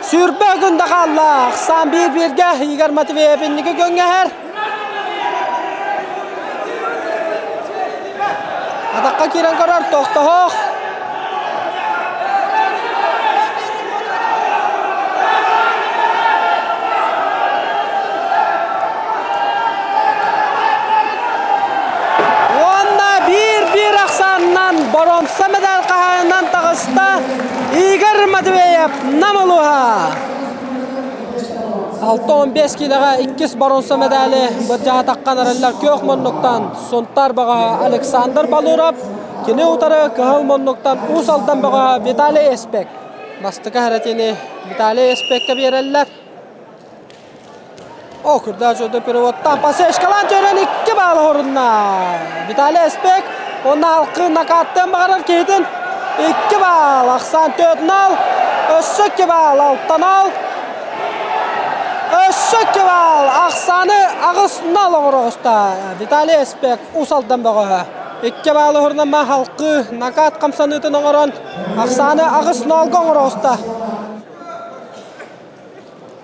Сүүрбэ күндэ хаалла. Ахсаан 1-1-гэ Игорь Матвеев инники күөҥҥэ иһэр. Атахха киирэн көрөр, тохтоһуох. Уонна биир-биир ахсаанынан боруонса медаль хаһаайынан таҕыста Игорь Матвеев Нам улууһа. 6-15 киилэҕэ иккис боруонса медали былдьаатаххан эрэллэр күөх муннуктан Сунтаар бөҕөһө Александр Балуров, кини утары кыһыл муннуктан Уус Алдан бөҕөһө Виталий Эспек. Бастакы хэрэтини Виталий Эспеккэ биэрэллэр. О, курдаа жодо переводтан пасешкалаан төрөн икки баал хорунна. Виталий Эспек онна алқы накаттан бағарар киһитин икки баал, ахсан 4-0, өссө 2 баал, 6-0, өссө 2 баал, ахсаны 8-0 оҥороҕуста. Виталий Эспек Уус Алдан бөҕөһө. 2 баалы уһурунан халқы накат хамсаныытын оҥорон ахсааны 8-0-га оҥороҕуста.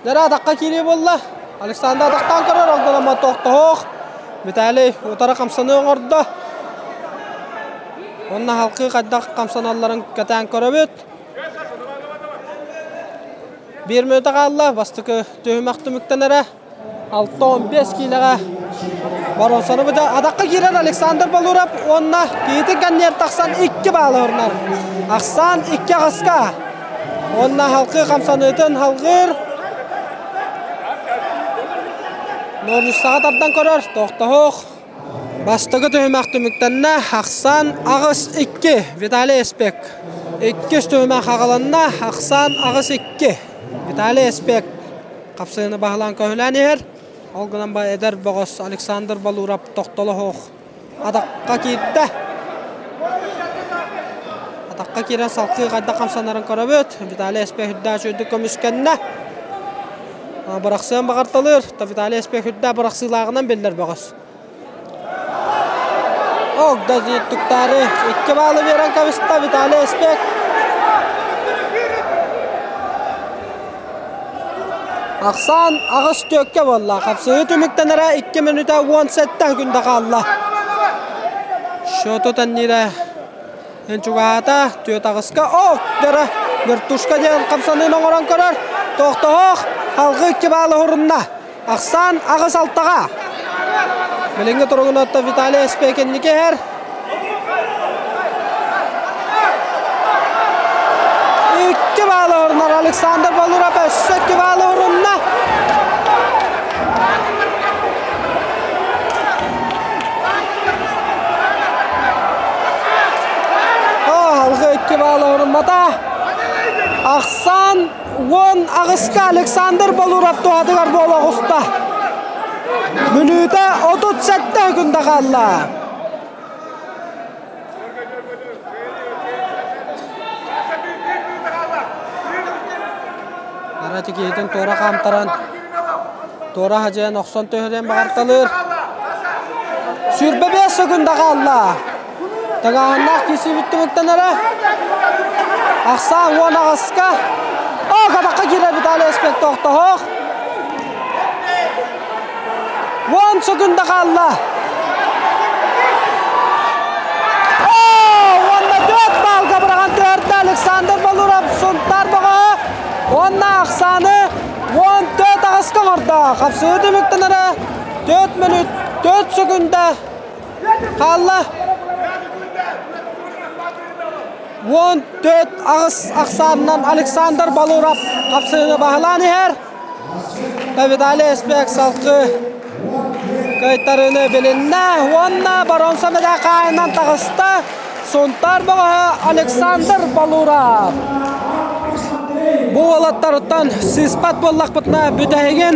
Дэрэ атахха киирии буолла. Александр атахтаан көрөр, ол гынан тохтоһуох. Виталий утары хамсаныы оҥордо. Онно халқы хайдах хамсаналларын кэтээн көрөбүт. Биир мүнүүтэ хаалла. Бастакы түһүмэх түмүктэнэрэ. 6-15 киилэҕэ боруонсаны быда атахха киирэр Александр Балуров уонна киһитин кэнниэр тахсан 2 баалы орнор. Ахсаан 2 аҕыска. Уонна халқы хамсаныытын халҕыыр. Норнуссаҕа тардан көрөр. Тохтоһуох. Бастакы түһүмэх түмүктэннэ. Ахсаан 8-2. Виталий Эспек. Иккис түһүмэх аҕаланна. Ахсаан 8-2. Виталий Эспек хапсыһыны баһылаан көһүлээн иһэр. Ол гынан ба эдэр бөҕөс Александр Балуров тохтоло суох атахха киирдэ. Атахха киирэн салгыы хайдах хамсанарын көрөбүт. Виталий Эспек үрдээх үчүгэйдик көмүскэннэ. Бырахсыан баҕарталыыр. Виталий Эспек үрдээх бырахсыылааҕынан биллэр бөҕөс. Огдо түктаары икки баалы биэрэн кэбистэ Виталий Эспек. Ахсаан аҕыс түөккэ буолла. Хапсыһыы түмүктэнэрэ 2 мүнүүтэ 17 күндэ хаалла. Счету тэнниирэ эн чугаһаата. Түөт аҕыска. О, дөрө вертушка диэн хамсаныын оҥорон көрөр. Тохтоһоох халгы 2 баалы урунна. Ахсаан аҕыс алтаҕа. Билиҥҥи туругун отто Виталий Спекинники иһэр. Икки баалы урунар Александр Балуров өссө икки баалы урунна. Алғы икки баалы урунмата. Ахсан Уон аҕыска Александр Болуров туһатыгар буола оҕуста. Мүнүүтэ 37 күндэ хаалла. Арати киһитин туора хаамтаран, туора хадьыйан охсон түһэрэн баҕарталыыр. Сүүрбэ биэс секунда хаалла. Тыҥааһыннаах киирсии түмүктэн эрэ. Ахсаан уон аҕыска. О, катахха киирэр Виталий Эспек тохтоһох. Уон секунда хаалла. О, уонна төрт балга быраҕан түһэрдэ Александр Балуров Сунтаар бөҕөһө. Уонна ахсааны уон төрт аҕыска оҥордо. Хапсыһыы түмүктэн эрэ 4 мүнүүт 4 секунда Хаалла. 14 аҕыс ахсаанынан Александр Балуров хапсыһыыны баһылаан иһэр. Виталий Эспек салгыы кыайтарыыны билиннэ уонна боруонса медаль хаайынан таҕыста. Сунтаар бөҕөһө Александр Балуров. Бу уолаттарыттан сыыспат буоллахпытына бүтэһигин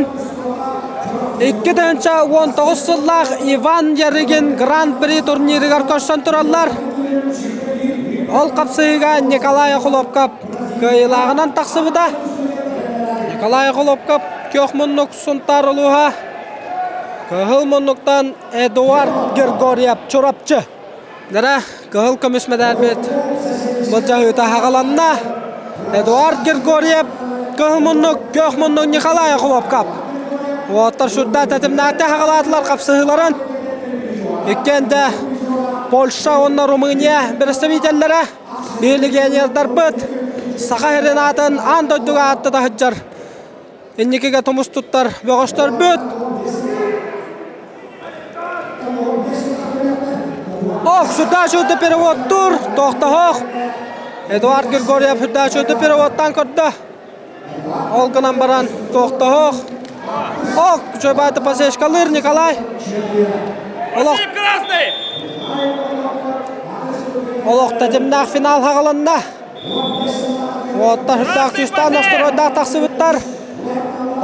2019 сыллаах Иван Ярыгин Гран-при турнирыгар көрсөн тураллар. Ол хапсыһыыга Николай Охлопков кыайыылааҕынан тахсыбыта. Николай Охлопков күөх муннук Сунтаар улууһа, кыһыл муннуктан Эдуард Григорьев Чурапчы. Дара кыһыл көмүс мэдээлбит былдьаһыыта хаҕаланна. Эдуард Григорьев кыһыл муннук, күөх муннук Николай Охлопков. Уолаттар сүрдээх тэтимнээхтик хаҕалаатылар хапсыһыыларын. Иккиэн да Польша уонна Румыния представителлэрэ биир легионердарбыт Саха сирин аатын аан дойдуга ааттата сылдьар Инникигэ тумус туттар бөҕөстөрбүт. Ох, сюда сюда переводтур, тохтоһох. Эдуард Григорьев сюда сюда переводтан көрдө. Ол гынан баран тохтоһох. Ох, Чойбаты посешкалыр Николай. Олох. Олох тэтимнээх финал хаҕаланна. Уоттар үрдээх күүстээх настройдаах тахсыбыттар.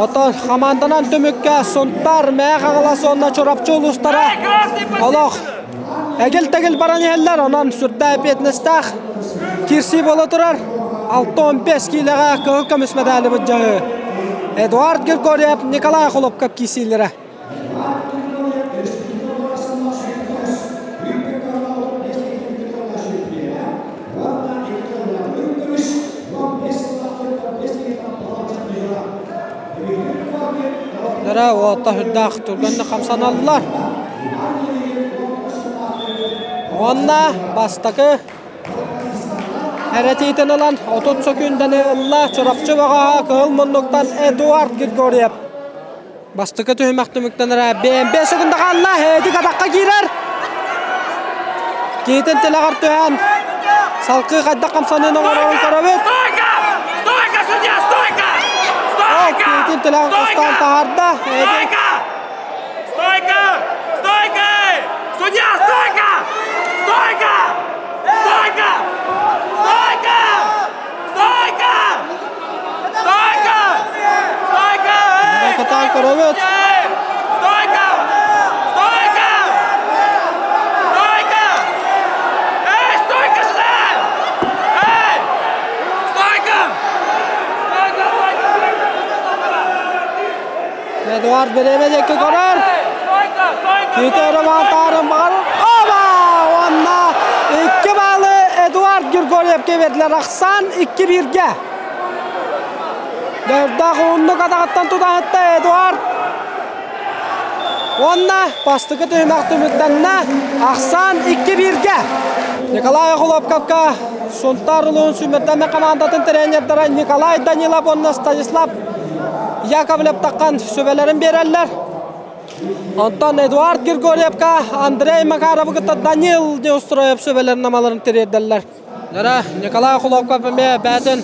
Оттон хамаанданан түмүккэ Сунтаар, Мээх Хаҥалас уонна Чурапчы улуустара олох эгил-тэгил баран иһэллэр. Онон сүрдээх эппиэтинэстээх киирсии буола турар. 6-15 киилэҕэ кыһыл көмүс медали былдьаһыы. Эдуард Григорьев, Николай Холопков киирсиилэрэ. Дара уолта үрдээх түргэнник хамсаналлар. Уонна бастакы Эрэтиитин ылан 30 сөкүүндэни ылла Чурапчы бөҕөһө Кыһыл муннуктан Эдуард Григорьев. Бастакы түһүмэх түмүктэнэрэ БМБ секунда хаалла. Эдик атахха киирэр. Киитин тилэҕэр түһэн салкыы хайдах хамсаныын оҥорорун көрөбүт. Стойка! Стойка, судья, стойка! Стойка! Киитин тилэҕин хостаан таһаарда. Стойка! Стойка! Стойка! Судья, стойка! Стойка! Стойка! Стойка! Стойка! Стойка! Стойка! Кытаан көрөбүт. Стойка! Стойка! Стойка! Эй, стойка сюда! Эй! Стойка! Стойка, стойка, стойка! Эдуард бириэмэ диэки көрөр. Киитэ Роман баҕар. Оба! Уонна икки баалы Эдуард Григорьевке бердилер. Ахсан 2-1-ге. Дөрдөөх уһуннук атаҕыттан тутаһытта Эдуард. Уонна бастакы түһүмэх түмүктэннэ. Ахсаан 2-1-гэ. Николай Охлопковка Сунтаар улууһун сүүмэрдэммит хамаандатын тренердара Николай Данилов уонна Станислав Яковлев таххан сүбэлэрин биэрэллэр. Онтон Эдуард Григорьевка Андрей Макаровы кытта Данил Неустроев сүбэлэрин амаларын тириэрдэллэр. Дара Николай Охлопков эмиэ бээтин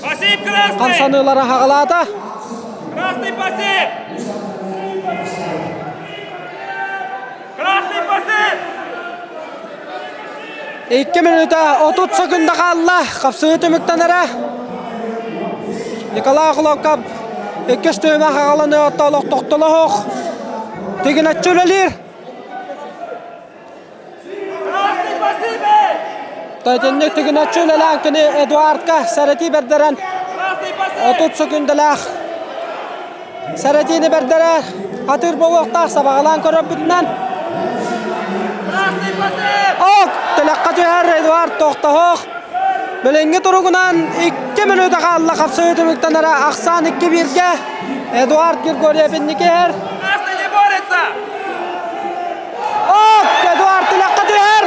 хамсаныылары хаҕалаата. Красный пасив! Красный пасив! 2 минута 30 секунда хаалла. Хапсыы түмүктэнэрэ. Николай Охлопков иккис түһүмэх аҕалан олох тохтолоһох. Тигинэччи үлэлиир. Тайтинник тигинэччи үлэлээн кини Эдуардка сэрэтии бэрдэрэн 30 секундалаах сэрэтиини бэрдэрэ атыыр буолуохтаах сабаҕалаан көрөрбүтүнэн Ок! Тилэххэ түһэр Эдуард тохтоһох. Билиҥҥи туругунан 2 мүнүүтэ хаалла хапсыһыы түмүктэнэрэ ахсаан 2-1-гэ Эдуард Григорьев инники иһэр. Красный не борется! Ок! Эдуард тилэххэ түһэр.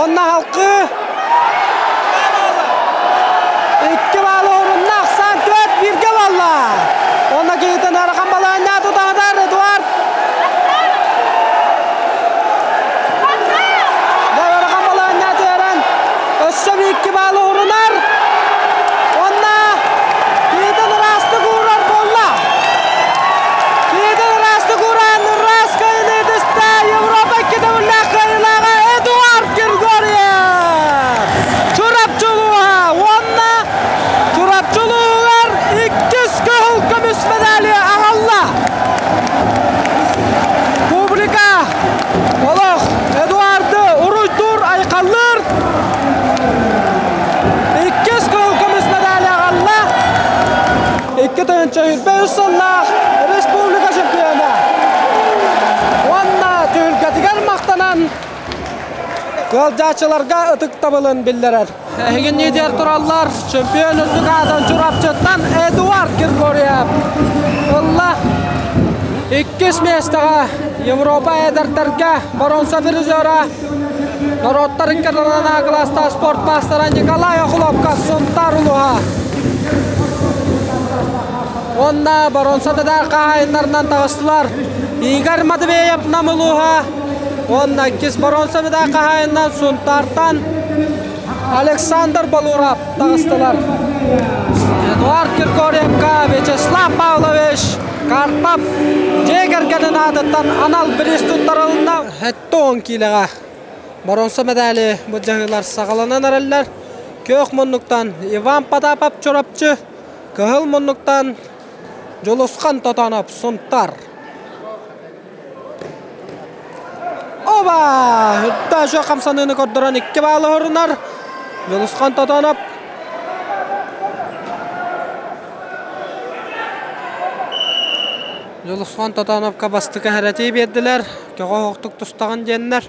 Онно халкыы. Икки баалы орунна ахсаан 4-1-гэ буолла. Онно киһитин арахан балаанньа тутаһытар Эдуард. Арахан балаанньа түһэрэн өссө 2 баалы урунар. Онно киһитин ыраастык уурар буолла. Киһитин ыраастык ууран ыраас кыайыыны түстэ Европа икки төгүллээх кыайыылааҕа Эдуард Григорьев! Чурапчы улууһа уонна Чурапчы улууһугар иккис кыһыл көмүс медали аҕалла! Публика олох Эдуарды уруйдуур, айхаллыыр! Иккис кыһыл көмүс медали аҕалла! 2023 сыллаах республика чемпиона уонна түһүлгэтигэр махтанан ыалдьааччыларга ытыктабылын биллэрэр. Эһигин лидер тураллар чемпион үрдүк аатын Чурапчыттан Эдуард Григорьев ылла. Иккис миэстэҕэ Европа эдэрдэргэ боруонса призера норуоттар иккардыларынан кылаастаах спорт маастара Николай Охлопков Сунтаар улууһа. Уонна боруонса медаль хаһаайыннарынан таҕыстылар Игорь Матвеев Нам улууһа уонна иккис боруонса медаль хаһаайынынан Сунтаартан Александр Балуров таҕыстылар. Эдуард Киркоревка Вячеслав Павлович Карпов дьиэ кэргэнин аатыттан анал бириис туттарылынна. 70 киилэҕэ боруонса медали былдьаһыылар саҕаланан эрэллэр. Күөх муннуктан Иван Потапов Чурапчы, кыһыл муннуктан Дьулусхан Тотонов Сунтар. Оба! Үрдэ хамсаныыны көрдөрөн икки баалы орунар. Дьулусхан Тотонов Дьулусхан Тотоновка бастакы хэрэтии биэрдилэр. Көҕө оһохтук тустаҕын диэннэр.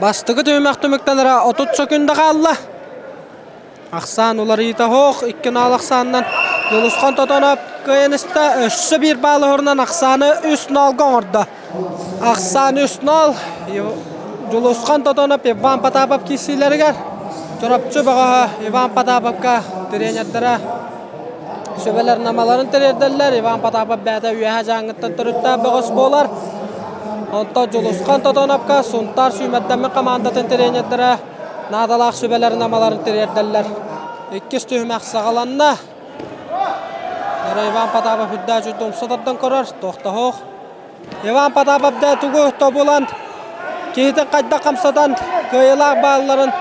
Бастакы түһүмэх түмүктэнэрэ 30 сөкүндэ хаалла. Ахсаан уларыйыта оһох, икки наал ахсаанынан Дьулусхан Тотонов кыайан истэ. Өссө биир баалы оһорунан ахсааны үс ноолга оҥордо. Ахсаан үс ноол Дьулусхан Тотонов Иван Потапов киирсиилэригэр Чурапчы бөҕөһө Иван Потаповка тренердэрэ сүбэлэр намаларын тириэрдэллэр. Иван Потапов бэйэтэ үөһэ дьааҥыттан төрүттээх бөҕөс буолар. Онтон Дьулусхан Тотоновка Сунтаар сүүмэрдэммит хамаандатын тренердэрэ наадалаах сүбэлэрин амаларын тириэрдэллэр. Иккис түһүмэх саҕаланна. Иван Потапов үрдээх дьүрдү умса тардан көрөр, тохтоһуох. Иван Потапов да тугу тобулан, киһитин хайдах хамсатан, кыайыылаах баалларын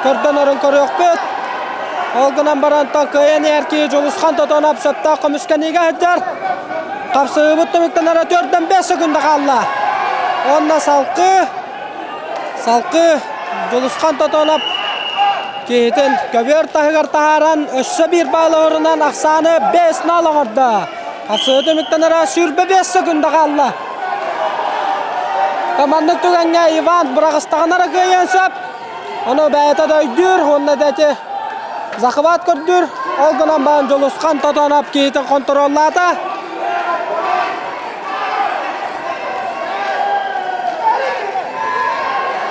көрдөнөрүн көрүөхпүт. Ол гынан баран кыайан иһэр киһи Дьулусхан Тотонов сөптөөх көмүскэниигэ сылдьар. Хапсыһыыбыт түмүктэнэрэ 4-5 секунда хаалла. Уонна салкыы Салгыы Дьулусхан Тотонов киһитин көбүөр таһыгар таһааран өссө биир баал оһорунан ахсааны 5-0 оҥордо. Хапсыһыы түмүктэнэрэ 25 секунда хаалла. Маннык түгэҥҥэ Иван быраҕыстаҕына эрэ кыайыан сөп. Ону бэйэтэ да өйдүүр уонна да ити захват көрдүүр. Ол гынан баран Дьулусхан Тотонов киһитин хонтуруоллаата.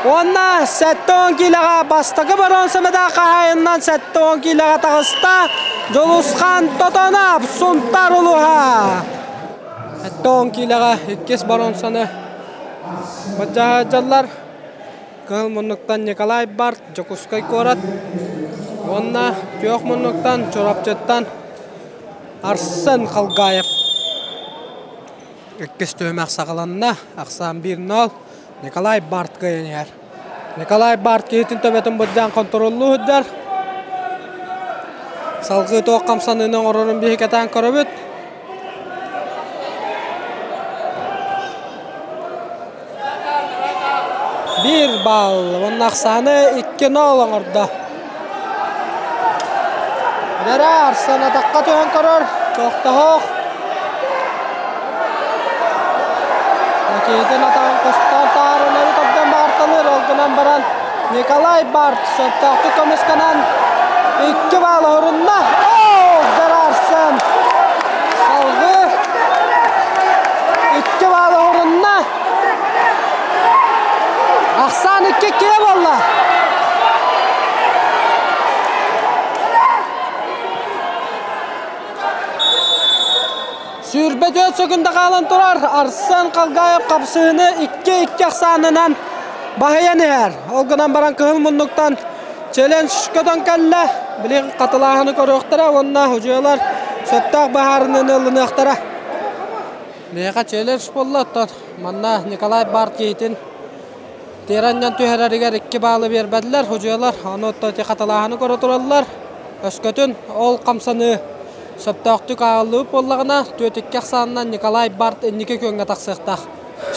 Уонна 70 киилэҕэ бастакы боруонса медаль хаһаайынынан 70 киилэҕэ таҕыста Дьулусхан Тотонов Сунтаар улууһа. 70 киилэҕэ иккис боруонсаны бадьаһадьаллар. Кыһыл муннуктан Николай Барт, Дьокуускай куорат уонна күөх муннуктан Чурапчыттан Арсен Халгаев. Иккис түһүмэх саҕаланна. Ахсаан 1-0. Николай Барт кыайан иһэр. Николай Барт киһитин төбөтүн бырдьаан хонтуруоллуу сылдьар. Салгыы туох хамсаныыны оҥорорун биһи кэтээн көрөбүт. Биир балл уонна ахсааны 2-0 оҥордо. Дэрэ Арсен атахха түһэн көрөр. Тохтоһох. Киһитин атаҕын хостоон таһаарынары көрдөөн баҕарталыыр. Ол гынан баран Николай Барт сөптөөхтүк көмүскэнэн 2 балл оһорунна. Оо, Дэрэ Арсен салгыы 2 балл оһорунна. Ахсаан 2-2 буолла. Сүүрбэ түөрт секунда хаалан турар Арсен Халгаев хапсыһыны 2-2 ахсаанынан баһыйан иһэр. Ол гынан баран кыһыл муннуктан челлендж көтөн кэллэ. Билигин хатылааһыны көрүөхтэрэ уонна худьуйалар сөптөөх быһаарыныыны ылыныахтара. Миэхэ челлендж буолла, оттон манна Николай Барт киһитин тиэрэ анньан түһэрэригэр 2 баалы биэрбэтилэр худьуйалар. Ону оттон ити хатылааһыны көрө тураллар. Өскөтүн ол хамсаныы сөптөөхтүк ааҕыллыбыт буоллаҕына, 4-2 ахсаанынан Николай Барт инники күөҥҥэ тахсыахтаах.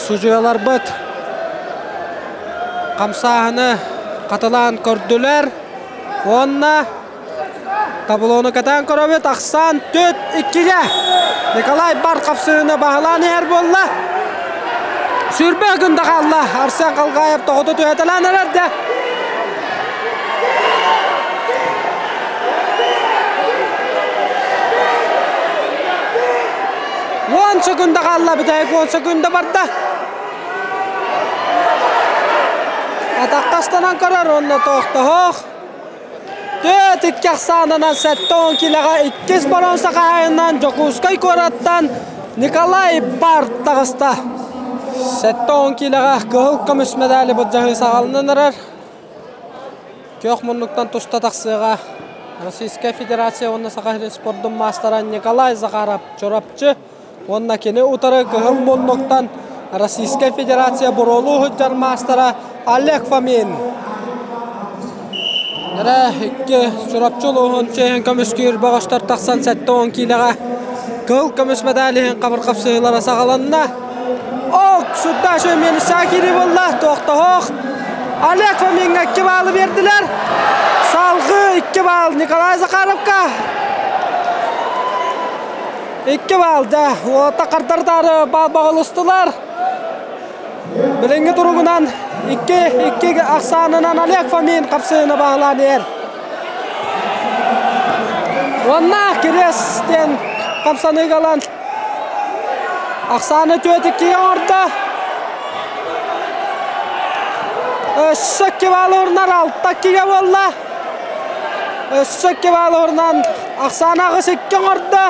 Судьуйаларбыт хамсааһыны хатылаан көрдүлэр уонна таблону кэтээн көрөбүт. Ахсаан 4-2-гэ Николай Барт хапсыһыыны баһылаан иһэр буолла. Сүүрбэ күндэ хаалла. Арсен Халгаев тоҕото түһэтэлээн эрэрдэ. Уон секунда хаалла, бүтэһик уон секунда барда. Атахтастанан көрөр уонна тохтоһох. Түөрт икки ахсаанынан 70 килоҕа иккис боруонса хаһаайынынан Дьокуускай куораттан Николай Барт таҕыста. 70 килоҕа кыһыл көмүс медали былдьаһыы саҕаланан эрэр. Күөх муннуктан туста тахсыаҕа Российскай Федерация уонна Саха сирин спордун маастара Николай Захаров Чурапчы уонна кини утары кыһыл муннуктан Российскай Федерация буруолуу сылдьар маастара Олег Фомин. Эрэ икки Чурапчы улууһун чиэһин көмүскүүр бөҕөстөр тахсан 70 киилэҕэ кыһыл көмүс медаль иһин хабыр хапсыһыылара саҕаланна. Ок, Суддашев минуса киирии буолла, тохтоһох. Олег Фомиҥҥа 2 баалы биэрдилэр. Салгыы 2 баал Николай Захаровка. 2 баал да, уолаттар хардары-таары баал баҕалыстылар. Билиҥҥи туругунан 2-2 ахсаанынан Олег Фомин хапсыһыыны баһылаан иһэр. Уонна Кириэс диэн хамсаныыга ылан Ахсааны 4-2 оҥордо. Өссө 2 баалы урунар 6-2-ге буолла. Өссө 2 баалы урунан Ахсааны 8-2 оҥордо.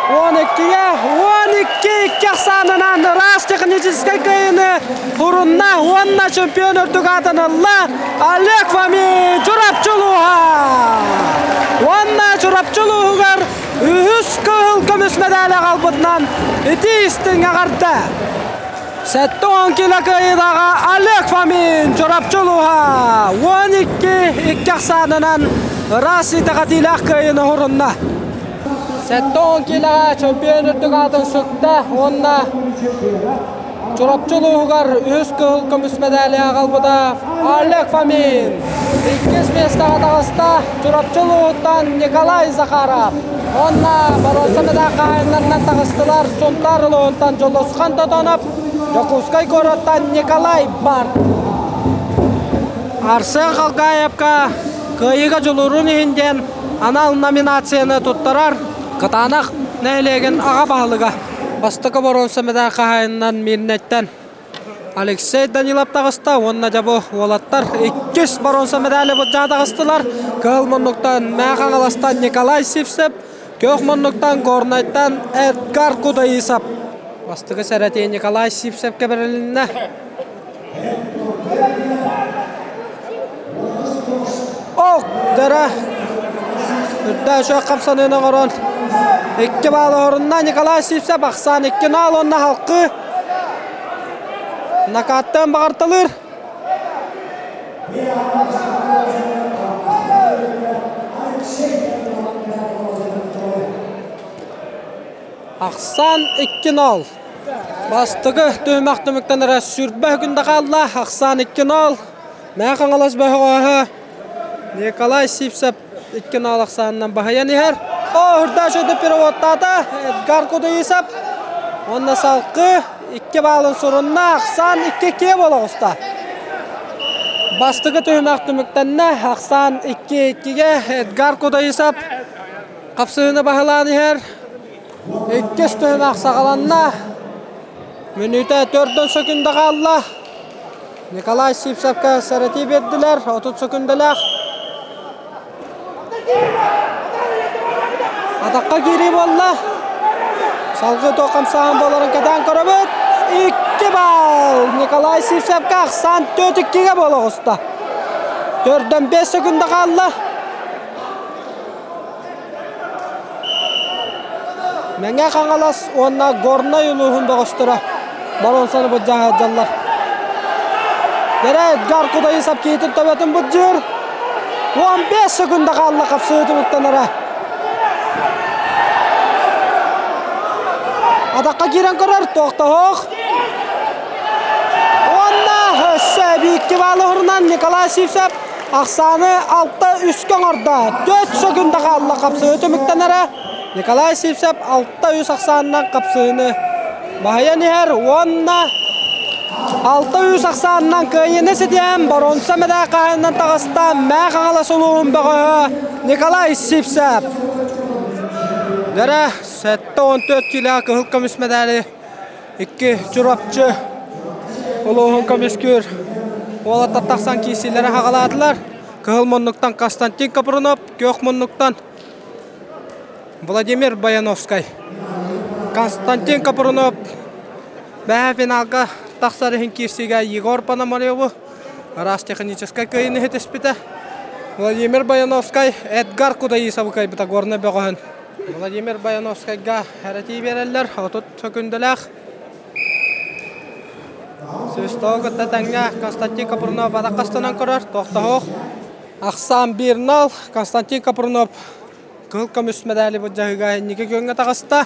12-ге 12-2 ахсаанынан ыраас техническэй кыайыыны урунна уонна чемпион үрдүк аатын ылла Олег Фомин Чурапчы улууһа. Уонна Чурапчы улууһугар Үһүс кыһыл көмүс мэдээлэ аҕалбытынан ити истиҥ эҕэрдэ! 70 кило кыайыылааҕа Олег Фомин Чурапчы улууһа 12 икки ахсаанынан ыраас итэҕэтиилээх кыайыыны уһурунна. 70 килоҕа чемпион үрдүк аатын сүктэ уонна Чурапчы улууһугар үһүс кыһыл көмүс мэдээли аҕалбыта Олег Фомин. Иккис миэстэҕэ таҕыста Чурапчы улууһуттан Николай Захаров. Уонна боруонса мэдээ хаһаайыннарынан таҕыстылар Сунтаар улууһуттан Дьулусхан Тотонов, Дьокуускай куораттан Николай Барт. Арсен Халгаевка. Кыайыыга дьулуурун иһин диэн анал номинацияны туттарар Кытаанах нэһилиэгин аҕа баһылыга. Бастакы боруонса медаль хаһаайынынан Мирнэттэн Алексей Данилов таҕыста уонна дьэ бу уолаттар иккис боруонса медали былдьаан таҕыстылар. Кыһыл муннуктан Мэҥэ Хаҥаластан Николай Сивцев, күөх муннуктан Горнайтан Эдгар Кудаисов. Бастакы сэрэтии Николай Сивцевкэ бэрилиннэ. Ок, дара үрдэ шөк хамсаныыны оҥорон икки баал орунна Николай Сивцев ахсаан 2-0 уонна халкы Накааттан баҕарталыыр. Ахсаан 2-0. Бастакы түһүмэх түмүктэн эрэ сүрбэ күндэ хаалла. Ахсаан 2-0. Мэҥэ Хаҥалас бөҕөһө Николай Сивцев 2-0 ахсаанынан баһыйан иһэр. О, үрдэ шөтө переводтаата Эдгар Кудуисов. Уонна салкы 2 баалын сурунна. Ахсаан 2-2 буола оҕуста. Бастакы түһүмэх түмүктэннэ. Ахсаан 2-2-ге Эдгар Кудуисов хапсыһыыны баһылаан иһэр. Иккис түһүмэх саҕаланна. Мүнүүтэ 4 сөкүндэ хаалла. Николай Сивцевка сэрэтии биэрдилэр, 30 сөкүндэлээх. Атахха киирии буолла. Салгыы туох хамсааһын буоларын кэтээн көрөбүт. 2 балл! Николай Сивцевка ахсаан 4-2-ге буола оҕуста. Төрдөн 5 сөкүндэ хаалла. Мэҥэ Хаҥалас уонна Горнай улууһун бөҕөстөрө боруонсаны былдьаан сылдьаллар. Дэрэ Эдгар Кудайысов киһитин төбөтүн былдьыыр. 15 секунда хаалла хапсыы түмүктэнэрэ. Атахха киирэн көрөр, тохтоһуох. Уонна өссө эбии икки баалы уһурунан Николай Сивцев Ахсааны 6-3-кэ оҥордо. 4 сөкүндэ хаалла хапсыһыы түмүктэнэрэ. Николай Сивцев 6-3 ахсаанынан хапсыһыыны баһыйан иһэр уонна 6-3 ахсаанынан кыайыыны ситиһэн боруонса мэдээ хаһыынан таҕыста Мэҥэ Хаҥалас улууһун бөҕөһө Николай Сивцев. Дэрэ 74 кило кыһыл көмүс мэдээли Икки Чурапчы улууһун көмүскүүр уолаттар тахсан киирсиилэри хаҕалаатылар. Кыһыл муннуктан Константин Капрунов, күөх муннуктан Владимир Баяновскай. Константин Капрунов бэһэ финалга тахсар иһин киирсиигэ Егор Пономареву араас техническай кыайыыны ситиспитэ. Владимир Баяновскай Эдгар Кудаисовы кыайбыта Горнай бөҕөһүн. Владимир Баяновскайга эрэтии биэрэллэр, 30 сөкүндэлээх. Свистогу кытта тэҥҥэ Константин Капрунов атаххастанан көрөр, тохтоһуох. Ахсаан 1-0 Константин Капрунов кыһыл көмүс медали былдьаһыыга инники күөҥҥэ таҕыста.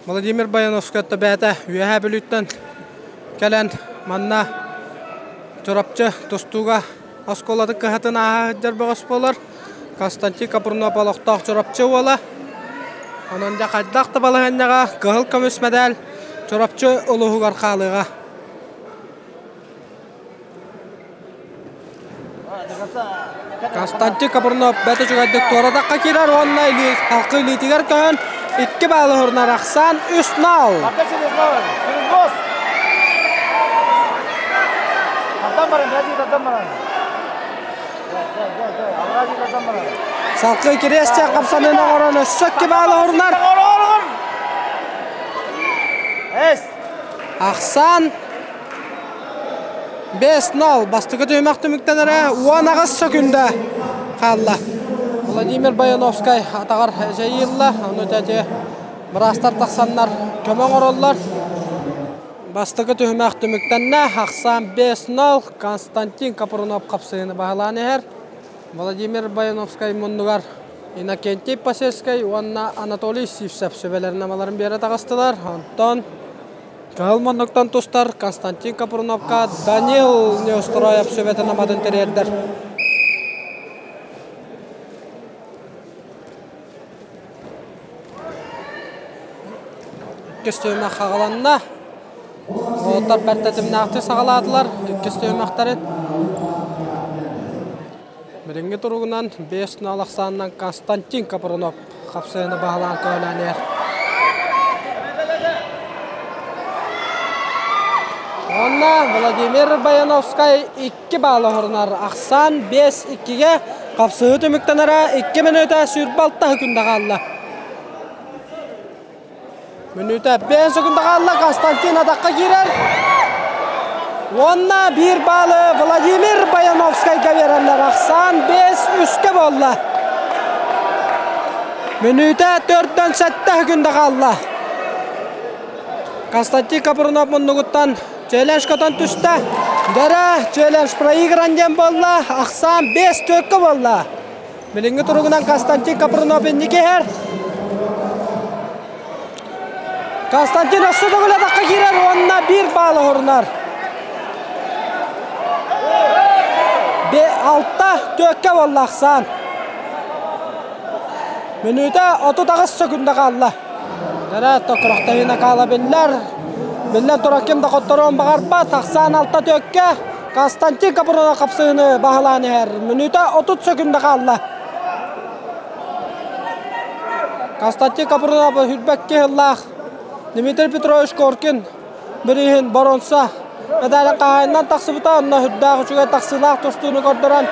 Владимир Баяновскай бэйэтэ Үөһээ Бүлүүттэн кэлэн манна Чурапчы тустууга оскуолатын кыһатын ааһа сылдьар бөҕөс буолар. Константин Капрунов олохтоох Чурапчы уола. Онон дьэ хайдах да балаһыанньаҕа кыһыл көмүс мэдээл Чурапчы улууһугар хаалыаҕа. Константин Капрунов бэрт үчүгэйдик туоратахха киирэр уонна халкы илиитигэр көһөн икки баалы уһурунар ахсаан 3-0. Салкы кириэсчэ хапсанын оҥорон өссө икки баалы уһурунар. Ахсаан 5-0 бастакы түһүмэх түмүктэнэрэ 18 сөкүндэ хаалла. Владимир Баяновскай атаҕар эчэйиилла, ону тэти быраастар тахсаннар көмө оҥороллор. Бастакы түһүмэх түмүктэннэ. Ахсаан 5-0 Константин Капрунов хапсыһыыны баһылаан иһэр. Владимир Баяновскай муннугар Иннокентий Посельскай уонна Анатолий Сивцев сүбэлэрин амаларын биэрэ таҕыстылар. Онтон Кыһыл муннуктан тустар Константин Капруновка Данил Неустроев сүбэтин аматын тириэрдэр. Иккис түһүмэх хаҕаланна. Уолаттар бэрт тэтимнээхтик саҕалаатылар. Иккис түһүмэхтэрин. Билиҥҥи туругунан 5-0 ахсаанынан Константин Капрунов хапсыһыны баһылаан көөлөөн иһэр. Уонна Владимир Баяновскай 2 баалы оһорунар. Ахсаан 5-2-ге хапсыһыы түмүктэнэрэ 2 мүнүүтэ 26 күндэ хаалла. Мүнүүтэ 5 секунда хаалла. Константин атахха киирэр. Уонна биир баалы Владимир Баяновскайга биэрэллэр. Ахсаан 5-3-кэ буолла. Мүнүүтэ 4-төн 7 күндэ хаалла. Константин Капрунов муннугуттан челлендж көтөн түстэ. Дөрө челлендж проигран диэн буолла. Ахсаан 5-4-кэ буолла. Билиҥҥи туругунан Константин Капрунов инники иһэр. Константин өссө төгүл атахха киирэр уонна биир баал оһорунар. Алта түөккэ буолла ахсаан. Мүнүүтэ 38 секунда хаалла. Дэрэ токурохтайына хаала биллэр. Биллэн турар ким да хотторуон баҕарбат. Ахсаан алта түөккэ. Константин Капрунов хапсыһыыны баһылаан иһэр. Мүнүүтэ 30 секунда хаалла. Константин Капрунов үрбэкки сыллаах Дмитрий Петрович Коркин бирииһин боруонса медалин хаһаайынынан тахсыбыта. Онно үрдээх үчүгэй тахсыылаах тустууну көрдөрөн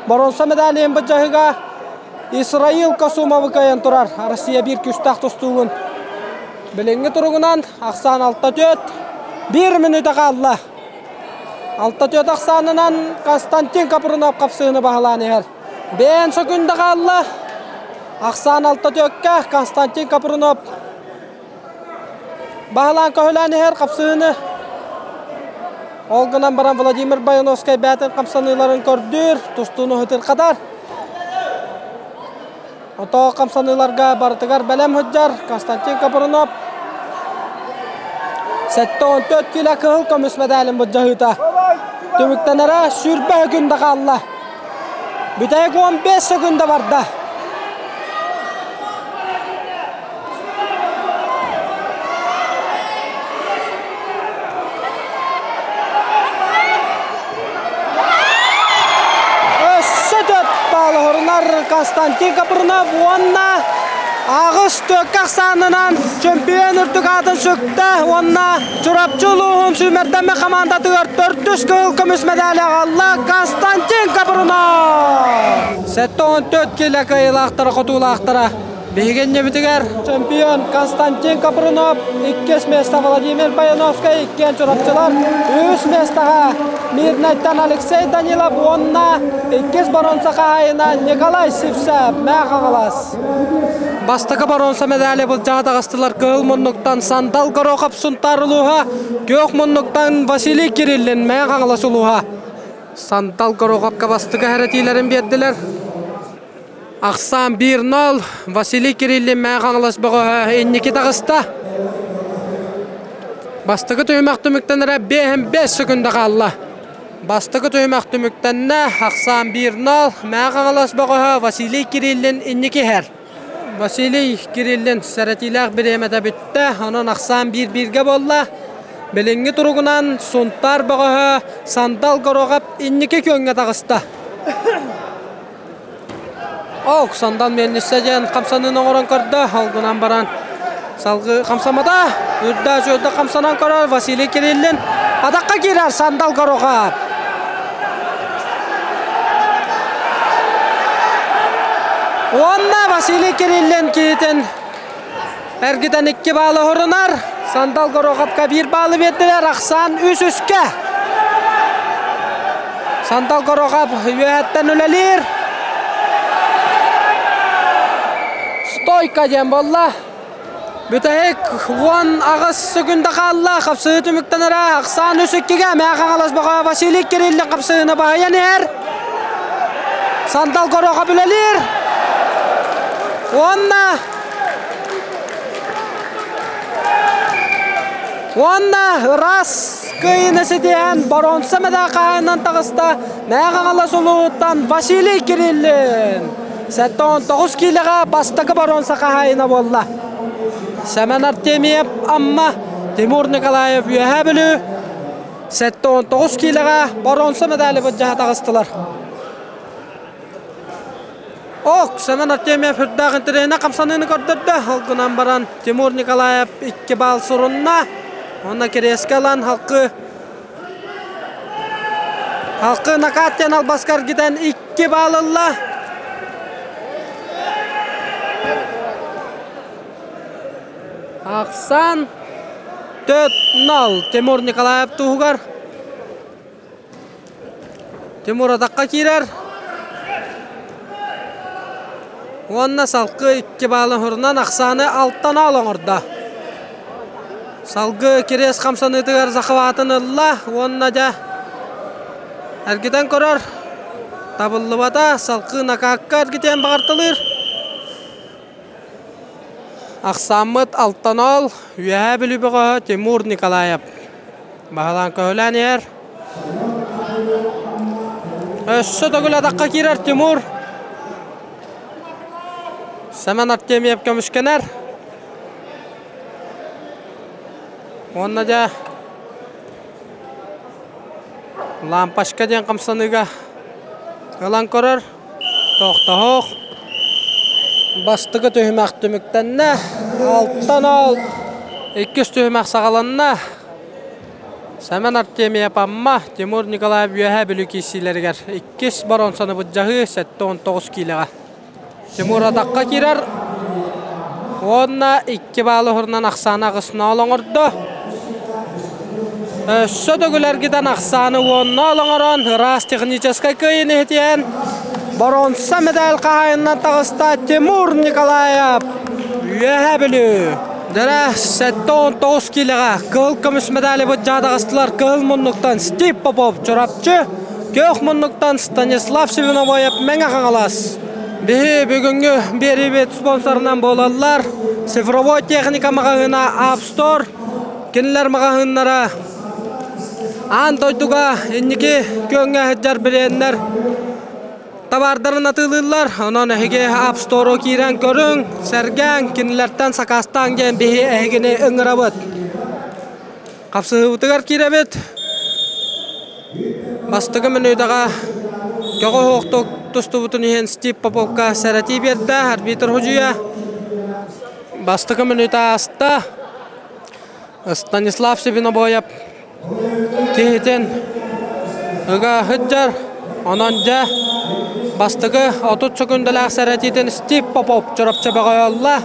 боруонса медалин былдьаһыга Исраил Касумовы кыайан турар. Россия биир күүстээх тустуугун билиҥҥи туругунан ахсаан 6-4 биир мүнүүтэ хаалла. 6-4 ахсаанынан Константин Капрунов хапсыыны баһылаан иһэр. Бэйэн сөкүндэ хаалла. Ахсаан 6-4-кэ Константин Капрунов баһылаан көһүлээн иһэр хапсыыны. Ол гынан баран Владимир Баяновскай бээтин хамсаныыларын көрдүүр, тустууну ытырхатар. Ото хамсаныыларга барытыгар бэлэм сылдьар Константин Капрунов 74 кило кыһыл көмүс мэдээлин былдьаһыыта түмүктэнэрэ сүүрбэ секунда хаалла. Бүтэһик 15 секунда барда. Өссө төрт баалаһырынар Константин Капрунов уонна аҕыс төккө ахсаанынан чемпион үрдүк аатын сүктэ уонна Чурапчы улууһун сүүмэрдэммит хамаандатыгар төрдүс кыһыл көмүс медали аҕалла Константин Капрунов! 74 кило кыайыылаахтара хотуулаахтара Биһиги иннибитигэр чемпион Константин Капрунов, иккис место Владимир Баяновскай, иккиэн чурапчылар, үс местоҕа Мирнэйтэн Алексей Данилов уонна иккис боруонса хаһаайына Николай Сивцев, Мээх Хаҥалас. Бастакы боруонса медали былдьаһа таҕыстылар кыһыл муннуктан Сандал Горохов Сунтаар улууһа, күөх муннуктан Василий Кириллин Мээх Хаҥалас улууһа. Сандал Гороховка бастакы хэрэтиилэрин биэрдилэр. Ахсаан 1-0. Василий Кириллин Мэҥэ Хаҥалас бөҕөһө инники таҕыста. Бастакы түһүмэх түмүктэнэрэ 5 секунда хаалла. Бастакы түһүмэх түмүктэннэ. Ахсаан 1-0. Мэҥэ Хаҥалас бөҕөһө Василий Кириллин инники иһэр. Василий Кириллин сэрэтиилээх бириэмэтэ бүттэ. Онон ахсаан 1-1-гэ буолла. Билиҥҥи туругунан Сунтаар бөҕөһө Сандал Горохов инники күөҥҥэ таҕыста. Ок, Сандан миэлниссэ диэн хамсаныыны оҥорон көрдө, ол гынан баран салгыы хамсамата. Үрдэ үчүгэйдик хамсанан көрөр Василий Кириллин. Атахха киирэр Сандал Горохов. Уонна Василий Кириллин киһитин эргитэн икки баалы оһорунар. Сандал Гороховка биир баалы биэрдилэр. Ахсаан үс үскэ. Сандал Горохов үөһэттэн үлэлиир. Стойка диэн буолла. Бүтэһик 18 секунда хаалла. Хапсыһыы түмүктэнэрэ ахсаан үс иккигэ Мээх Хаҥалас бөҕө Василий Кириллин хапсыһыыны баһыйан иһэр. Сандал Горохов үлэлиир. Уонна Уонна ыраас кыайыыны ситиһэн боруонса мэдээ хаһаайынан таҕыста Мээх Хаҥалас улууһуттан Василий Кириллин. 79 киилэҕэ бастакы боруонса хаһаайына буолла. Сэмэн Артемьев Амма, Тимур Николаев Үөһээ Бүлүү 79 киилэҕэ боруонса медали былдьаһа таҕыстылар. Ок, Семен Артемьев үрдээх интэриэһинэ хамсаныыны көрдөрдө. Ол гынан баран Тимур Николаев 2 балл сурунна. Онно кириэскэ ылан халкы Халкы накат диэн албаска эргитэн 2 балл ылла. Ахсан 4-0 Тимур Николаев туһугар. Тимур атахха киирэр. Уонна салгыы 2 баалын хурунан ахсааны алтан аал оҥордо. Салгыы кириэс хамсаныытыгар захватын ылла уонна дьэ эргитэн көрөр. Табыллыбата, салгыы накаакка эргитиэн баҕарталыыр. Ахсааммыт алтан Үөһээ Бүлүү бөҕөһө Тимур Николаев баһылаан көһүлээн иһэр. Өссө төгүл атахха киирэр Тимур. Семен Артемьев көмүскэнэр. Уонна дьэ лампочка диэн хамсаныыга ылан көрөр. Тохтоһуох. Бастакы түһүмэх түмүктэннэ. Алтан ол иккис түһүмэх саҕаланна. Семен Артемьев Амма, Тимур Николаев Үөһээ Бүлүү киирсиилэригэр иккис боруонсаны былдьаһыы 79 киилэҕэ. Тимур атахха киирэр уонна 2 баалы уһурунан ахсааны аҕыс-ноол оҥордо. Өссө төгүл эргитэн ахсааны уонна оҥорон ыраас техническай кыайыыны иһитиэн боруонса мэдээл хаһаайынынан таҕыста Тимур Николаев Үөһээ Бүлүү. Дэрэ 79 киилэҕэ кыһыл көмүс медали быдьаа таҕыстылар кыһыл муннуктан Стив Попов Чурапчы, күөх муннуктан Станислав Семеновоев Мэҥэ Хаҥалас. Биһи бүгүҥҥү биэриибит спонсорынан буолаллар цифровой техника маҕаһыына App Store Кинилэр маҕаһыыннара аан дойдуга инники күөҥҥэ сылдьар бренднэр табаардарын атыылыыллар. Онон эһиги App Store киирэн көрүҥ, сэргээҥ, кинилэртэн сакаастааҥ диэн биһи эһигини ыҥырабыт. Хапсыһыыбытыгар киирэбит. Бастакы мүнүүтэҕэ көҕө оһохтук тустубутун иһин Стив Поповка сэрэтии биэрдэ арбитр судьуйа. Бастакы мүнүүтэ ааста. Станислав Сибинобоев киһитин ыга сылдьар. Онон дьэ бастакы 30 сөкүндэлээх сэрэтиитин Стив Попов Чурапчы бөҕөйөллө.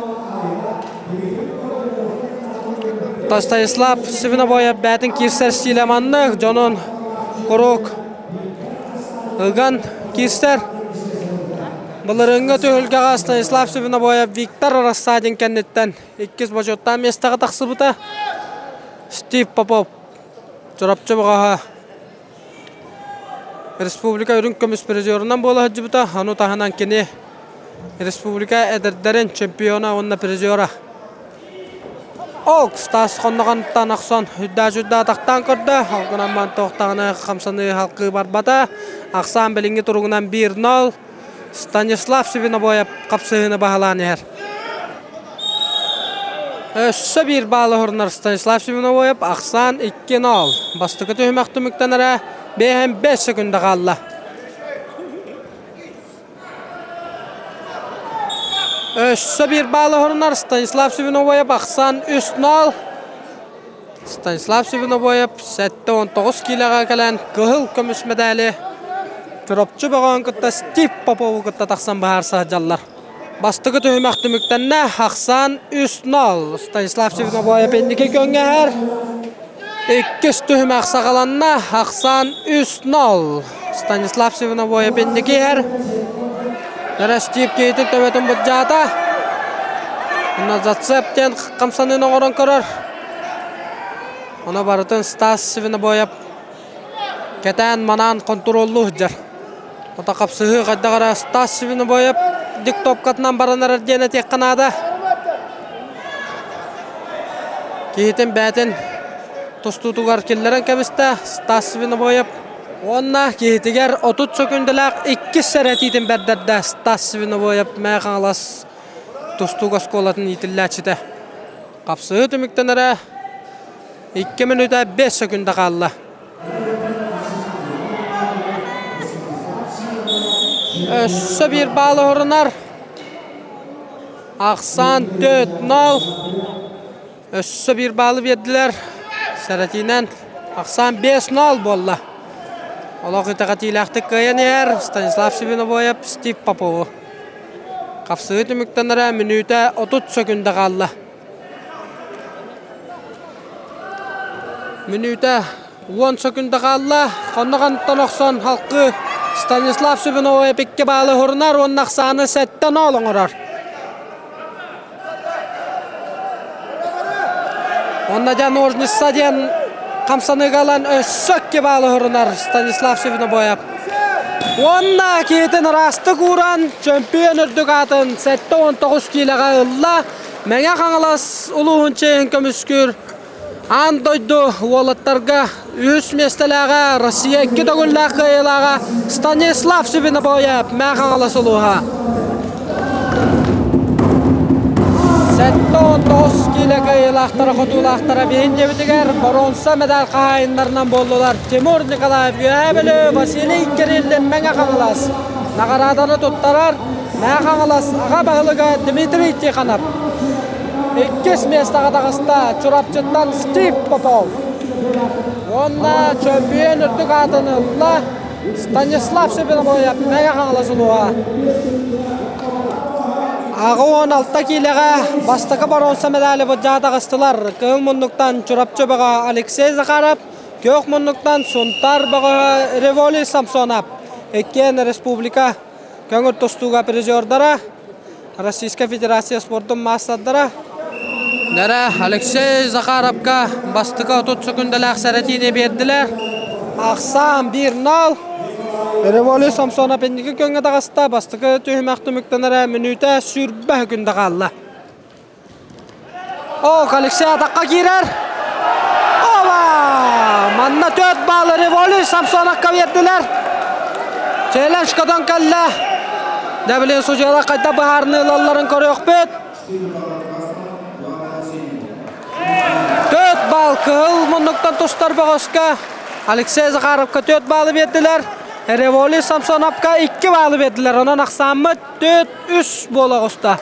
Станислав Сибинобоев бэйэтин киирсэр стилэ маннык, дьонун куруук ыган киирсэр. Былырыыҥҥы түһүлгэҕэ Станислав Сибинобоев Виктор Рассадин кэнниттэн Иккис бочуоттаах миэстэҕэ тахсыбыта Стив Попов Чурапчы бөҕөһө республика үрүҥ көмүс призерунан буола сылдьыбыта. Ону таһынан кини республика эдэрдэрин чемпиона уонна призера. Ок, Стас хонноҕонтон охсон үрдээ-сүрдээ атахтаан көрдө. Ол гынан баран туохтаҕына хамсаныы халкыы барбата. Ахсаан билиҥҥи туругунан 1-0. Станислав Свинобоев хапсыһыыны баһылаан иһэр. Өссө биир баалы уһурунар Станислав Свинобоев ахсаан 2-0. Бастакы түһүмэх түмүктэнэрэ 5 секунда хаалла. Өссө биир баалы уһурунар Станислав Свинобоев ахсаан 3-0. Станислав Свинобоев 79 киилэҕэ кэлэн кыһыл көмүс мэдээли Чурапчы бөҕөҕүн кытта Стив Попову кытта тахсан быһаарса сылдьаллар. Бастакы түһүмэх түмүктэннэ, ахсаан 3-0. Станислав Свинобоев инники көҥҥэһэр. Иккис түһүмэх саҕаланна, ахсаан 3-0. Станислав Свинобоев инники иһэр. Дара Стив киһитин төбөтүн былдьаата. Онно зацеп диэн хамсаныыны оҥорон көрөр. Ону барытын Стас Свинобоев кэтээн манаан хонтуруоллуу сылдьар. Ото хапсыһыы хайдах эрэ Стас Свинобоев диктовкатынан баран эрэр диэн этиэххэ наада. Киһитин бэйэтин тустуутугар киллэрэн кэбистэ Стас Свинобоев. Уонна киһитигэр 30 сөкүндэлээх иккис сэрэтиитин бэрдэрдэ Стас Свинобоев Мэҥэ Хаҥалас тустуук оскуолатын иитиллээччитэ. Хапсыһыы түмүктэнэрэ 2 мүнүүтэ 5 сөкүндэ хаалла. Өссө биир баалы орунар. Ахсаан 4-0. Өссө биир баалы биэрдилэр. Сэрэтиинэн ахсаан 5-0 буолла. Олох итэҕэтиилээхтик кыайан иһэр Станислав Сибинобоев Стив Попову. Хапсыһыы түмүктэнэрэ мүнүүтэ 30 сөкүндэ хаалла. Мүнүүтэ 10 сөкүндэ хаалла. Хонно-хантан охсон халкы Станислав Сибинобоев икки баалы хурунар уонна ахсааны 7-0 оҥорор. Онно дьэ ножница диэн хамсаныыга ылан өссө икки баалы хурунар Станислав Сибинобоев. Уонна киһитин ыраастык ууран чөмпүйүөн үрдүк аатын 79 киилэҕэ ылла. Мэҥэ Хаҥалас улууһун чиэһин көмүскүүр аан дойду уолаттарга үһүс миэстэлээҕэ Россия икки төгүллээх кыайыылааҕа Станислав Сибинобоев Мэҥэ Хаҥалас улууһа. 79 киилэ кыайыылаахтара хотуулаахтара биһин дьиэбитигэр боруонса медаль хаһаайыннарынан буоллулар Тимур Николаев Үөһээ Бүлүү, Василий Кириллин Мэҥэ Хаҥалас. Наҕарааданы туттарар Мэҥэ Хаҥалас аҕа баһылыга Дмитрий Тихонов. Иккис миэстэҕэ таҕыста Чурапчыттан Стив Попов. Уонна чөмпүйүөн үрдүк аатын ылла Станислав Сибилобоев Мэҥэ Хаҥалас улууһа. 86 киилэҕэ бастакы боруонса медали былдьаан таҕыстылар. Кыһыл муннуктан Чурапчы бөҕө Алексей Захаров, күөх муннуктан Сунтаар бөҕөһө Револий Самсонов. Иккиэн республика көҥүл тустууга призердара, Российскай Федерация спордун маастардара. Нэрэ Алексей Захаровка бастакы 30 секундалаах сэрэтиини биэрдилэр. Ахсаан 1-0. Револий Самсонов инники күҥҥэ таҕыста. Бастакы түһүмэх түмүктэнэрэ мүнүүтэ сүүрбэ күндэ хаалла. Ок, Алексей атахха киирэр. Ова! Манна 4 баллы Револий Самсоновка биэрдилэр. Челлендж көтөн кэллэ. Дьэ билин судьуйалар хайдах быһаарыныы ылалларын көрүөхпүт. 4 балл кыһыл муннуктан тустар бөҕөскө Алексей Захаровка 4 баллы биэрдилэр. Револий Самсоновка 2 баллы биэрдилэр. Онон ахсааммыт 4-3 буола оҕуста.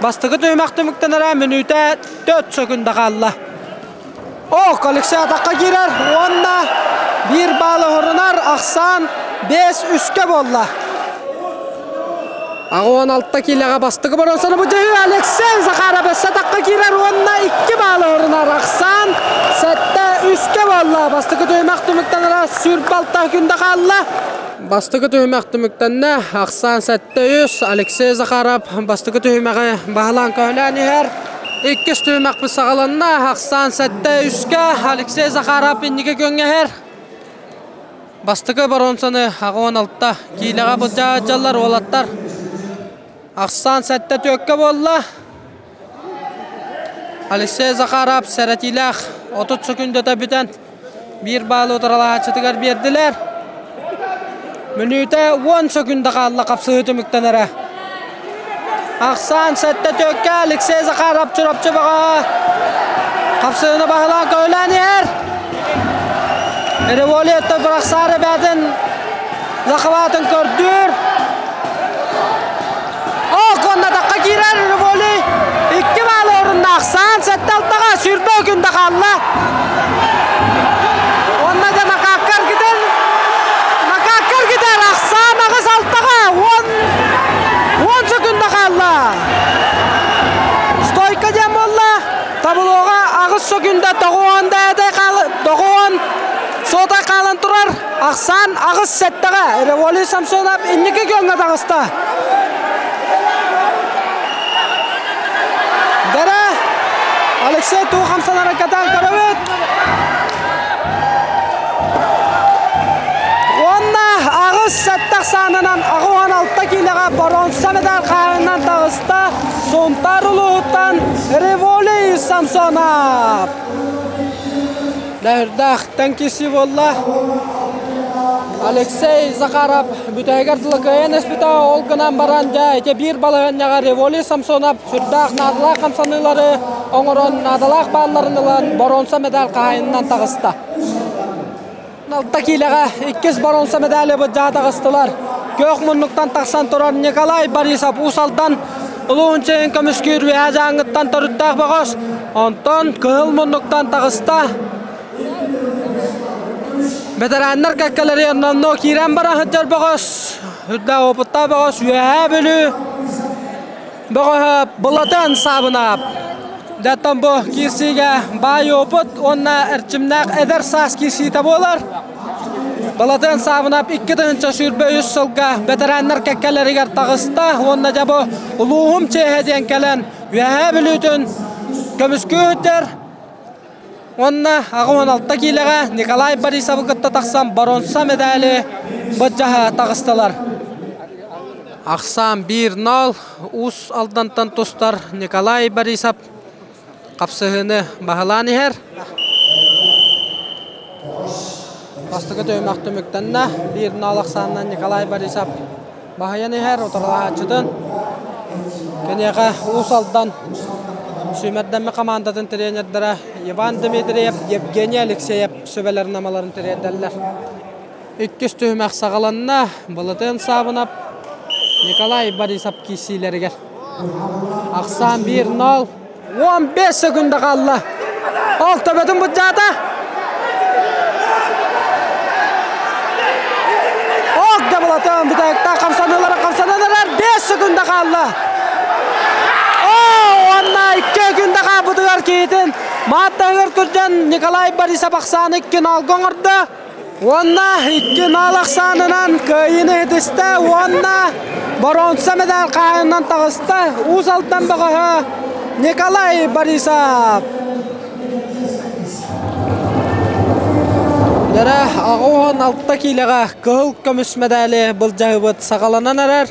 Бастакы түһүмэх түмүктэнэрэ мүнүүтэ 4 сөкүндэ хаалла. Ок, Алексей атахха киирэр уонна биир баалы хорунар ахсаан 5-3-кэ буолла. 16 киилэҕэ бастакы боруонсаны бу дьайыы Алексей Захаров өссө атахха киирэр уонна 2 баалы хорунар ахсаан 7-3-кэ буолла. Бастакы түһүмэх түмүктэнэрэ сүр балта күндэ хаалла. Бастакы түһүмэх түмүктэннэ. Ахсаан 7-3 Алексей Захаров бастакы түһүмэҕи баһылаан көһүлээн иһэр. Иккис түһүмэхпит саҕаланна. Ахсаан 7-3-кэ Алексей Захаров инники күөҥҥэ иһэр. Бастакы боруонсаны 86 киилэҕэ былдьааччылар уолаттар. Ахсаан 7-4-кэ буолла. Алексей Захаров сэрэтиилээх 30 сөкүндөтө бүтэн биир баалы утарылаһааччытыгар биэрдилэр. Мүнүүтэ 10 сөкүндэ хаалла хапсыһыы түмүктэнэрэ. Ахсаан 7-4-кэ Алексей Захаров Чурапчы бөҕө хапсыһыыны баһылаан көһүлээн иһэр. Революция бырахсаары бээтин захватын көрдүүр. О, коннатаққа киирэр Револи икки баалы орунна ахсаан сэттэ алтаҕа сүүрбэ күндэ хаалла. Онна да накаккар китер накаккар китер ахсаан аҕыс алтаҕа 10 10 секунда хаалла. Стойка диэн буолла. Таблоға аҕыс секунда тоҕуон да тоҕуон сота хаалан турар. Ахсаан аҕыс сэттэҕэ Револи Самсонов инники күөҥҥэ таҕыста. Дара Алексей туу хамсанара катан көрөбүт. Уонна аҕыс сэттэх саанынан 86 киилэҕэ боруонса медаль хаһыынан таҕыста Сунтаар улууһуттан Револий Самсонов. Дэһирдээх тэҥкиси буолла. Алексей Захаров бүтэһигэр дылы кыайан эспитэ, ол гынан баран дьэ ити биир балаһыанньаҕа Револий Самсонов сүрдээх наадалаах хамсаныылары оҥорон наадалаах баалларын ылан боруонса медаль хаһаайынынан таҕыста. Алта киилэҕэ иккис боруонса медали былдьаан таҕыстылар. Көөх муннуктан тахсан турар Николай Борисов Уус Алдан улууһун чэйин көмүскүүр үөһээ дьааҥыттан төрүттээх бөҕөс. Онтон кыһыл муннуктан таҕыста. Бэтэрээннэр кэккэлэригэр номнуо киирэн бара сылдьар бөҕөс, үрдээх опыттаах бөҕөс Үөһээ Бүлүү бөҕөһө Былатыан Саабынаап. Дьэттэн бу киирсиигэ баай опыт уонна эрчимнээх эдэр саас киирсиитэ буолар. Балатыан Саабынап 2023 сылга бэтэрээннэр кэккэлэригэр таҕыста уонна дьэ бу улууһум чиэһэ диэн кэлэн Үөһээ Бүлүүтүн көмүскүүһүттэр уонна 86 киилэҕэ Николай Борисовы кытта тахсан боруонса медали былдьаһа таҕыстылар. Ахсаан 1-0 Уус Алдантан тустар Николай Борисов хапсыһыыны баһылаан иһэр. Бастакы түһүмэх түмүктэннэ. 1-0 ахсаанынан Николай Борисов баһыйан иһэр утарылаһааччытын. Киниэхэ Уус Алдан сүүмэрдэммит хамаандатын тренердэрэ Иван Дмитриев, Евгений Алексеев сүбэлэрин-амаларын тириэрдэллэр. Иккис түһүмэх саҕаланна. Былытыан Саабынап, Николай Борисов киирсиилэригэр. Ахсаан 1-0. 15 секунда хаалла. Ол төбөтүн былдьаата. Ок да Былатыан бүтэһиктээх хамсаныылара хамсанан эрэр 5 секунда хаалла. Оо, уонна 2 күндэ хаалбытыгар киһитин мааттаһыгар күрдьэн Николай Борисов ахсааны 2-0 оҥордо. Уонна 2-0 ахсаанынан кыайыыны ситистэ уонна боруонса медаль хаһаайынынан таҕыста Уус Алдан бөҕөһө Николай Борисов. Дэрэ 86 киилэҕэ кыһыл көмүс медали былдьаһыбыт саҕаланан эрэр.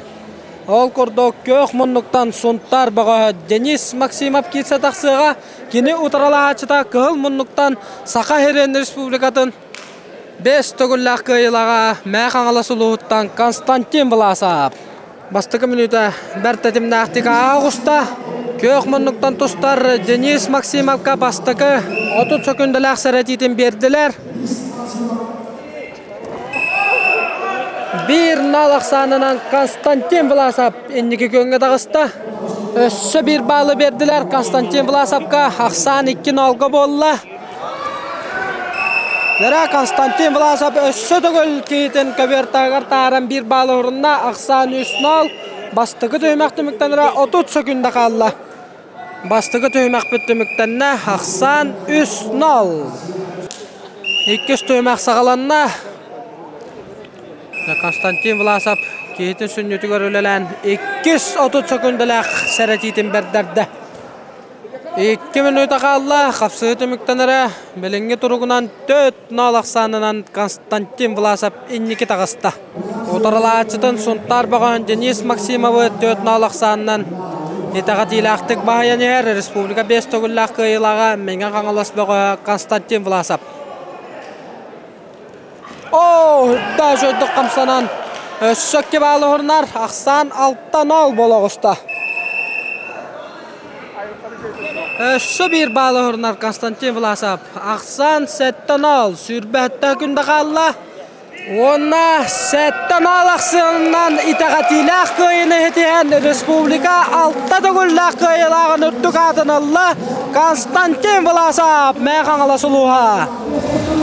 Ол курдук күөх муннуктан Сунтаар бөҕөһө Денис Максимов киирсэ тахсыаҕа. Кини утарылаһааччыта кыһыл муннуктан Саха Сирин Республикатын Бэс төгүллээх кыайыылааҕа Мэҥэ Хаҥалас улууһуттан Константин Власов. Бастакы мүнүүтэ бэрт тэтимнээхтик ааҕа оҕуста. Күөх муннуктан тустар Денис Максимовка бастакы 30 сөкүндэлээх сэрэтиитин биэрдилэр. Биир нал ахсаанынан Константин Власов инники күөҥҥэ таҕыста. Өссө биир баалы биэрдилэр Константин Власовка. Ахсаан 2-0 буолла. Нера Константин Власов өссө төгүл киһитин көбүөр таһааран биир баалы уһурунна. Ахсаан 3-0. Бастакы түһүмэх түмүктэнэрэ 30 сөкүндэ хаалла. Бастакы түһүмэхпит түмүктэннэ. Ахсаан 3-0. Иккис түһүмэх саҕаланна. Константин Власов киһитин сүнньүтүгэр үлэлээн иккис 30 сөкүндэлээх сэрэтиитин бэрдэрдэ. Икки мүнүүтэ хаалла, хапсыһыы түмүктэнэрэ. Билиҥҥи туругунан 4-0 ахсаанынан Константин Власов инники таҕыста. Утарылааччытын Сунтаар бөҕөһүн Денис Максимовы 4-0 ахсаанынан итэҕэтиилээхтик баһыйан иһэр республика биэс төгүллээх кыайыылааҕа Мэҥэ Хаҥалас бөҕөһө Константин Власов. Оо, үрдээх үчүгэйдик хамсанан өссө икки баалы уһурунар. Ахсаан 6-0 буола оҕуста. Өссө биир баалы уһурунар Константин Власов. Ахсаан 7-0, сүүрбэһиттэн күндэ хаалла. Уонна 7-0 ахсаанынан итэҕэтиилээх кыайыыны ситиһэн республика алта төгүллээх кыайыылааҕын үрдүк аатын ылла Константин Власов Мэҥэ Хаҥалас улууһа.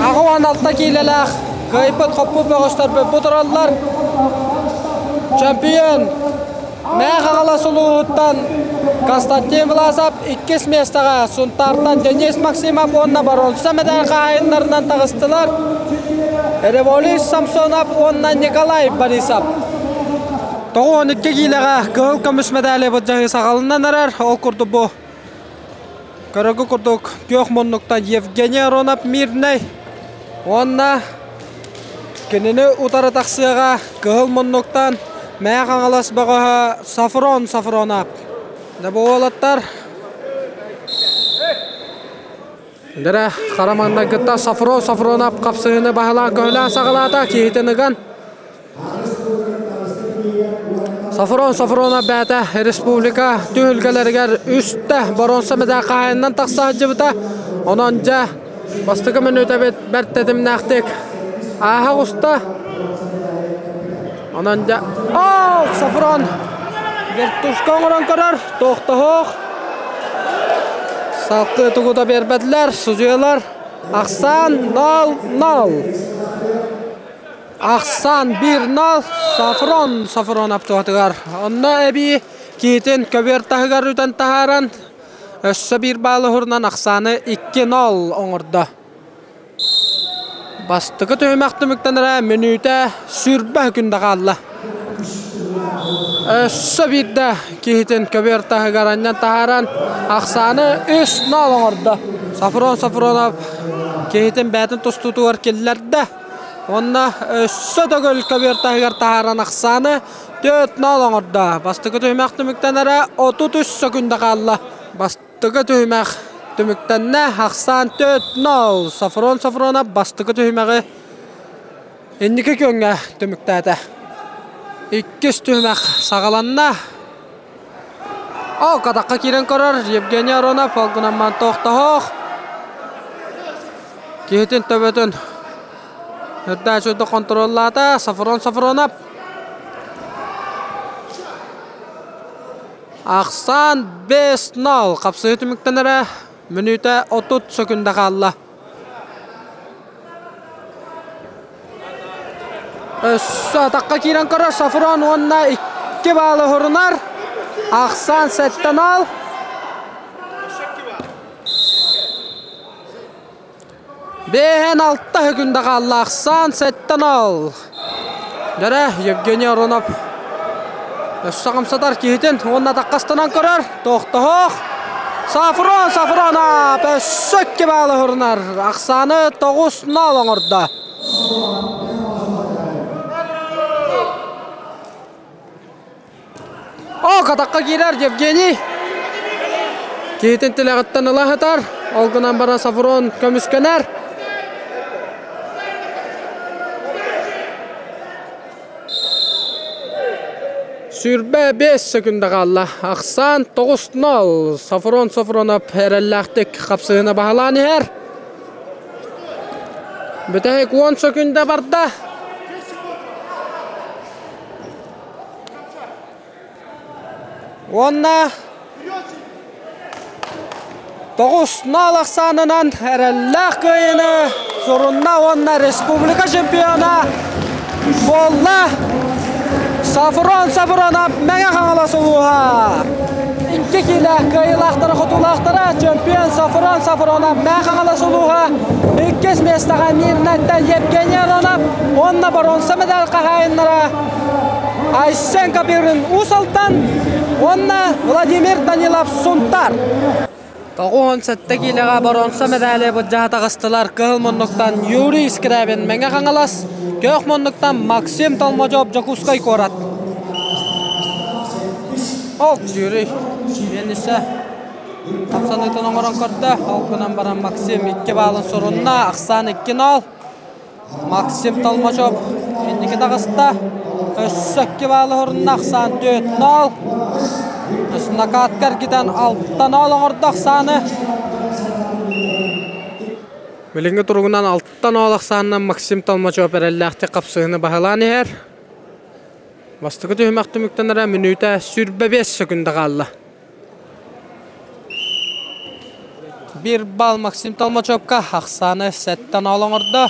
86 киилэлээх кыайбыт хоппут бөҕөстөрбүт бу тураллар. Чемпион Мэҥэ Хаҥалас улууһуттан Константин Власов иккис миэстэҕэ Сунтаартан Денис Максимов уонна боруонса мэтээл хаһаайыннарынан таҕыстылар. Революс Самсонов уонна Николай Борисов. 92 киилэҕэ кыһыл көмүс мэдээли былдьаһыы саҕаланан эрэр. Ол курдук бу көрөргө курдук күөх муннуктан Евгений Аронов Мирнэй уонна кинини утары тахсыаҕа кыһыл муннуктан Мэҥэ Хаҥалас бөҕөһө Сафрон Сафронов. Дьэ бу уолаттар Дэрэ хара маҥнайгыттан Сафрон Сафронов хапсыһыыны баһылаан-көһүлээн саҕалаата киһитин ыган Софрон Софронов бэйэтэ республика түһүлгэлэригэр үстэ боруонса мэдээ хаһаайынынан тахса сылдьыбыта. Онон дьэ бастакы мүнүүтэбит бэрт тэтимнээхтик ааһа оҕуста. Онон дьэ, Оох, Сафрон вертушка оҥорон көрөр, тохтоһуох. Салкы тугу да биэрбэтилэр, судьуйалар. Ахсаан 0-0. Ахсаан 1-0. Сафрон Сафрон аптуатыгар. Онно эбии киһитин көбүөр таһыгар үтэн таһааран, өссө биир баалы уһурунан ахсааны 2-0 оҥордо. Бастакы түһүмэх түмүктэнэрэ мүнүүтэ сүүрбэ күндэ хаалла. Өссө биирдэ киһитин көбүөр таһыгар анньан таһааран ахсааны 3-0 оҥордо. Сафрон Сафронов киһитин бэйэтин тустуутугар киллэрдэ. Уонна өссө төгүл көбүөр таһыгар таһааран ахсааны 4-0 оҥордо. Бастакы түһүмэх түмүктэнэрэ 33 сөкүндэ хаалла. Бастакы түһүмэх түмүктэннэ. Ахсаан 4-0. Сафрон Сафронов бастакы түһүмэҕи инники күөҥҥэ түмүктээтэ. Иккис түһүмэх саҕаланна. Ол катахха киирэн көрөр Евгений Аронов ол гынан баран тохтоһох. Киһитин төбөтүн үрдээччи хонтуруоллаата. Сафрон Сафронов Ахсаан 5-0 хапсыһыы түмүктэнэрэ мүнүүтэ 30 сөкүндэ хаалла. Өссө атахха киирэн көрөр Сафрон уонна икки баалы уһурунар. Ахсаан 7-0. Бэһэн алта сөкүндэ хаалла ахсаан 7-0. Дөрө Евгений Аронов өссө хамсатар киһитин уонна атаххастанан көрөр. Тохтоһох. Сафрон Сафронов өссө икки баалы уһурунар. Ахсааны 9-0 оҥордо. О, катахха киирэр Евгений. Киһитин тилэҕиттэн ыла сытар. Ол гынан баран Сафрон көмүскэнэр. Сүүрбэ биэс секунда хаалла. Ахсаан 9-0. Сафрон Сафронов эрэллээхтик хапсыһыны баһылаан иһэр. Бүтэһик 10 секунда барда. Уонна 9-0 ахсаанынан эрэллээх кыайыыны сурунна уонна республика чемпиона буолла Сафрон Сафронов Мэҥэ Хаҥалас улууһа. Икки киилэ кыайыылаахтара хотуулаахтара чемпион Сафрон Сафронов Мэҥэ Хаҥалас улууһа. Иккис миэстэҕэ Мирнэттэн Евгений Аронов уонна боруонса медаль хаһаайыннара Айсен Копырин Уус Алтан уонна Владимир Данилов Сунтар. 97 киилэҕэ боруонса медали былдьаһа таҕыстылар кыһыл муннуктан Юрий Скрябин Мэҥэ Хаҥалас, күөх муннуктан Максим Толмачев Дьокуускай куорат. Ол Юрий Венесе хамсаныытын оҥорон көрдө. Ол гынан баран Максим икки баалын сурунна, ахсаан 2-0. Максим Толмачев инники таҕыста. Өссө икки баалы уһурунна, ахсаан 4-0. Накатка эргитэн 6-0 оҥордо ахсааны. Билиҥҥи туругунан 6-0 ахсаанынан Максим Толмачев эрэллээхтик хапсыһыны баһылаан иһэр. Бастакы түһүмэх түмүктэнэрэ мүнүүтэ 25 сөкүндэ хаалла. Биир балл Максим Толмачевка ахсааны сэттэн ол оҥордо.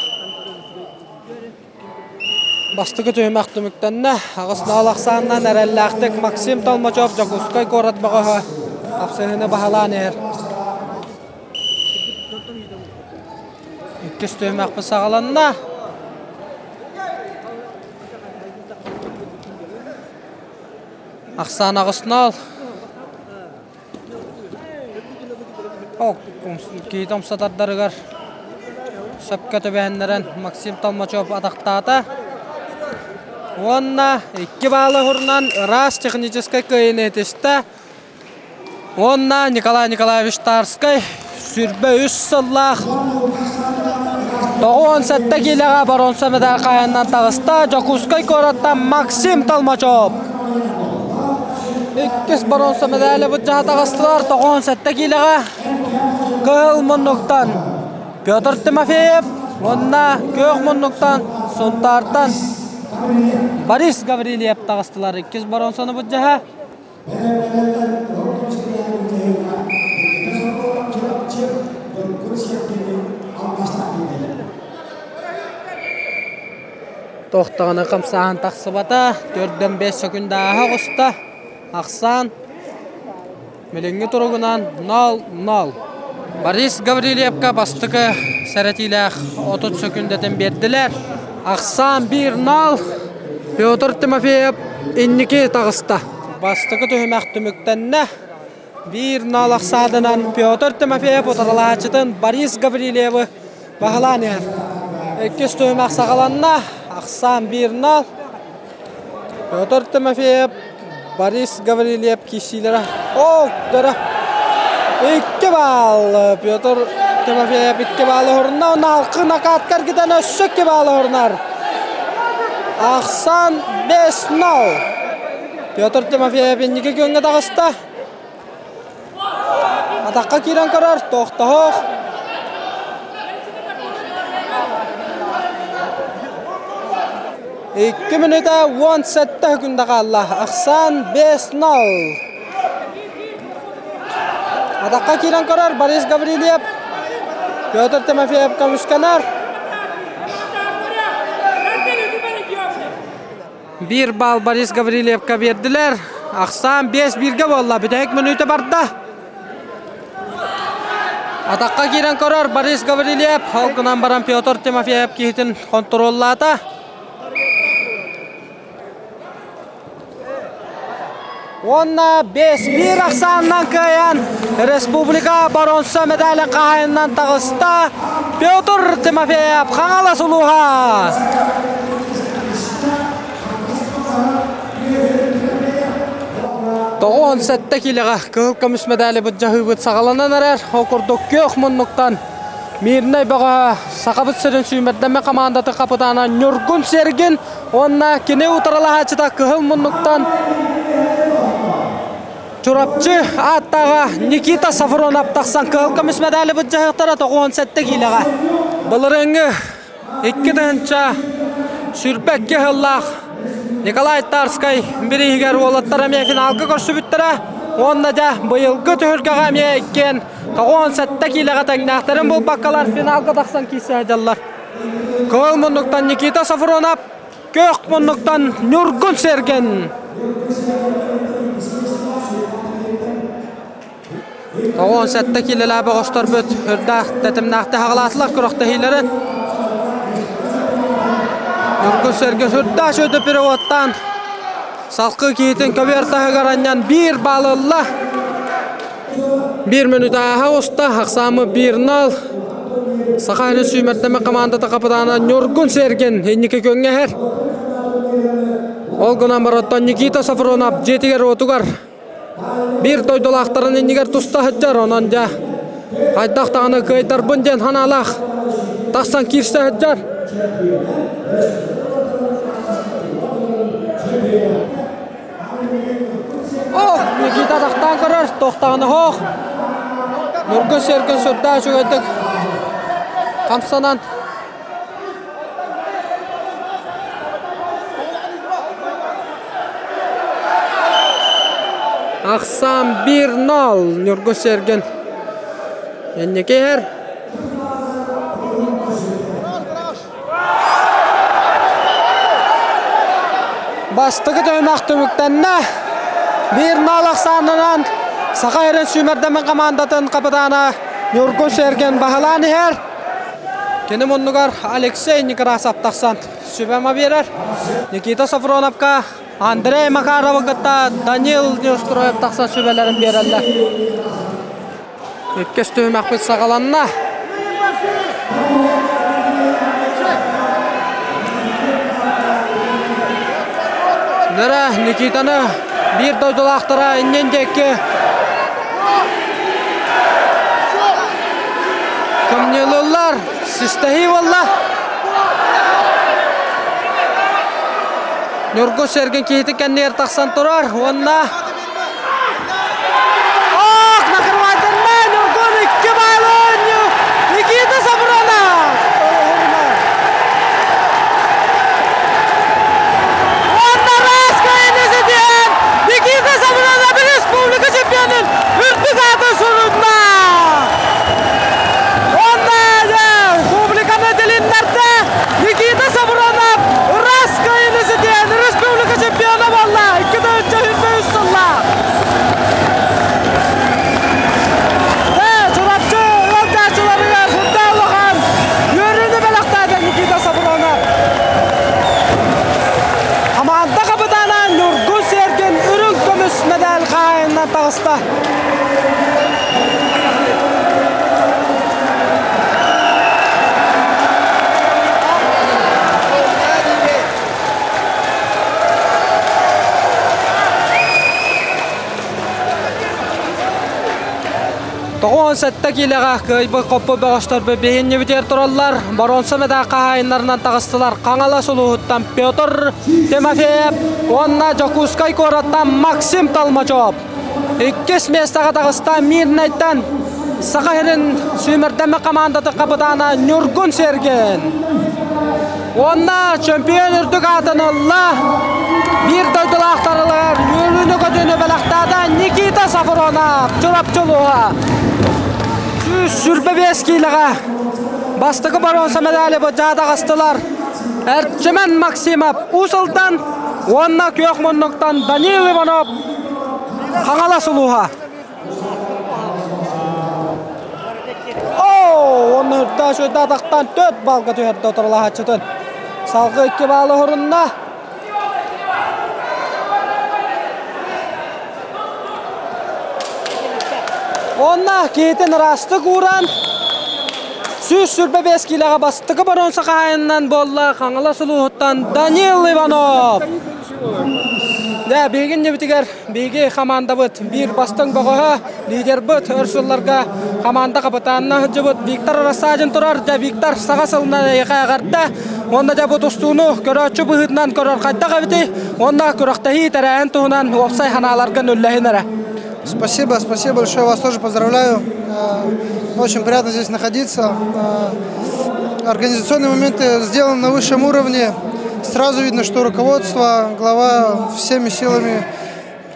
Бастакы түһүмэх түмүктэннэ. Аҕыс ноол ахсаанынан эрэллээхтик Максим Толмачев Дьокуускай куорат бөҕөһө хапсыһыыны баһылаан иһэр. Иккис түһүмэхпит саҕаланна. Ахсаан аҕыс-нол. Киһи томсотардарыгар сөпкө түбэһиннэрэн Максим Толмачев атахтаата. Уонна икки баалы уһурунан ыраас техническэй кыайыыны ситистэ. Уонна Николай Николаевич Тарскай 23 сыллаах 97 киилэҕэ боруонса медаль хаһаайынынан таҕыста Дьокуускай куораттан Максим Толмачев. Иккис боруонса медали былдьаһа таҕыстылар 97 киилэҕэ Кыһыл муннуктан Петр Тимофеев уонна Күөх муннуктан Сунтаартан. Борис Гаврильев таҕыстылар иккис боруонсаны былдьаһа. Тохтоҕуна хамсааһын тахсыбата, төрдөн 5 секунда ааһа оҕуста. Ахсаан билиҥҥи туругунан 0-0. Борис Гаврильевка бастакы сэрэтиилээх 30 сөкүүндэтин биэрдилэр. Ахсаан 1-0. Петр Тимофеев инники таҕыста. Бастакы түһүмэх түмүктэннэ. 1-0 ахсаанынан Петр Тимофеев утарылааччытын Борис Гаврильевы баһылаан иһэр. Иккис түһүмэх саҕаланна. Ахсаан 1-0. Петр Тимофеев, Борис Гаврильев киирсиилэрэ. О, дара. Икки баал. Петр Тимофеев икки баалы уһурунна. Онно алқы накаткар китэн өссө икки баалы уһурунар. Ахсан 5-0. Петр Тимофеев инники күҥҥэ таҕыста. Атахха киирэн көрөр, тохтоһох. Икки мүнүүтэ 17 секунда хаалла. Ахсаан 5-0. Атахха киирэн көрөр Борис Гаврильев. Петр Тимофеев көмүскэнэр. Биир баал Борис Гаврильевка биэрдилэр. Ахсаан 5-1-гэ буолла. Бүтэһик мүнүүтэ барда. Атахха киирэн көрөр Борис Гаврильев. Ол гынан баран Петр Тимофеев киһитин хонтуруоллаата. Уонна 5-1 ахсаанынан кыайан республика боруонса медалин хаһайынынан таҕыста Петр Тимофеев Хаҥалас улууһа. Тоҕо 17 киилэҕэ кыһыл көмүс медали былдьаһыыбыт саҕаланан эрэр. Ол курдук күөх муннуктан Мирнэй бөҕөһө Сахабыт сирин сүүмэрдэммит хамаандатын хапытаана Ньургун Сергин уонна кини утарылаһааччыта кыһыл муннуктан Чурапчы ааттааҕа Никита Сафронов тахсан кыһыл көмүс медали былдьаһыахтара 97 киилэҕэ. Былырыыҥҥы 2022 сыллаах Николай Тарскай бирииһигэр уолаттар эмиэ финалга көрсүбүттэрэ уонна дьэ быйылгы түһүлгэҕэ эмиэ иккиэн 97 киилэҕэ тэҥнээхтэрин булбаккалар финалга тахсан киирсэ сылдьаллар. Кыһыл муннуктан Никита Сафронов, күөх муннуктан Ньургун Сэргэн. 97 киилэлээх бөҕөстөрбүт үрдээх тэтимнээхтик хаҕалаатылар күрэхтэһиилэрин. Ньургун Сэргэн сүрдээх үчүгэй переводтаан салкы киһитин көбүөр таһыгар анньан биир баал ылла. Биир мүнүүтэ ааһа уста, ахсаамы 1-0. Саха сирин сүүмэрдэмэ командата капитана Ньургун Сергин инники күҥҥэ иһэр. Ол гынан баран Никита Сафронов дьиэтигэр-уотугар биир дойдулаахтарын иннигэр туста сылдьар, онон дьэ хайдах даҕаны кыайтарбын диэн санаалаах тахсан киирсэ сылдьар. Ох, Никита тахтаан көрөр, тохтаҕына хоох. Нургун сэргин сүрдээх үчүгэйдик хамсанан Ахсаан 1-0 Ньургун Сэргин инники иһэр. Бастакы түһүмэх түмүктэннэ. 1-0 ахсаанынан Саха сирин сүүмэрдэммит командатын капитана Ньургун Сэргин баһылаан иһэр. Кини муннугар Алексей Некрасов тахсан сүбэ-ама биэрэр. Никита Сафроновка Андрей Макаровы кытта Данил Неустроев тахсан сүбэлэрин биэрэллэр. Иккис түһүмэхпит саҕаланна. Нөрэ Никитаны биир дойдулаахтара иннин диэки кымньыылыыллар. Систэһии буолла. Ньургу Сэргин киһитин кэннигэр тахсан турар уонна Ох, накрывайданна Ньургун икки баалы Никита Сафронов! кыайыылааҕынан таҕыста. 97 киилэҕэ кыайбыт хоппут бөҕөстөр биһиннибитигэр тураллар. Боруонса медаль хаһаайыннарынан таҕыстылар Хаҥалас улууһуттан Петр Тимофеев уонна Дьокуускай куораттан Максим Толмачев. Иккис миэстэҕэ таҕыста Мирнэйтэн Саха сирин сүүмэрдэммит хамаандатын хапытаана Ньургун Сергин. Уонна чемпион үрдүк аатын ылла. Биир дойдулаахтарылар үөрүүнү-көтүүнү бэлэхтээтэ Никита Сафронов, Чурапчы улууһа. 125 киилэҕэ бастакы боруонса медали быдьаа таҕыстылар. Эрчимэн Максимов Уус Алдан уонна Күөх Муннуктан Данил Иванов Хаҥалас улууһа. Оо, уонна үрдээх үчүгэйдэ атахтаан 4 балга түһэрдэ утарылаһааччытын. Салгыы 2 баалы уһурунна. Уонна киһитин ыраастык ууран 125 киилэҕэ бастакы боруонса хаһаайынынан буолла Хаҥалас улууһуттан Данил Иванов. Дьэ, биһиги иннибитигэр биһиги хамаандабыт биир бастыҥ бөҕөһө, лидербыт өр сылларга хамаанда хапытаанына сылдьыбыт Виктор Рассадин турар. Дьэ, Виктор саҥа сылынан эйиэхэ эҕэрдэ. Уонна дьэ бу тустууну көрөөччү быһыытынан көрөр хайдах эбитий? Уонна күрэхтэһии тэрээһин туһунан уопсай санааларгын үллэһин эрэ. Спасибо, спасибо большое, вас тоже поздравляю. Очень приятно здесь находиться. Организационные моменты сделаны на высшем уровне. Сразу видно, что руководство, глава всеми силами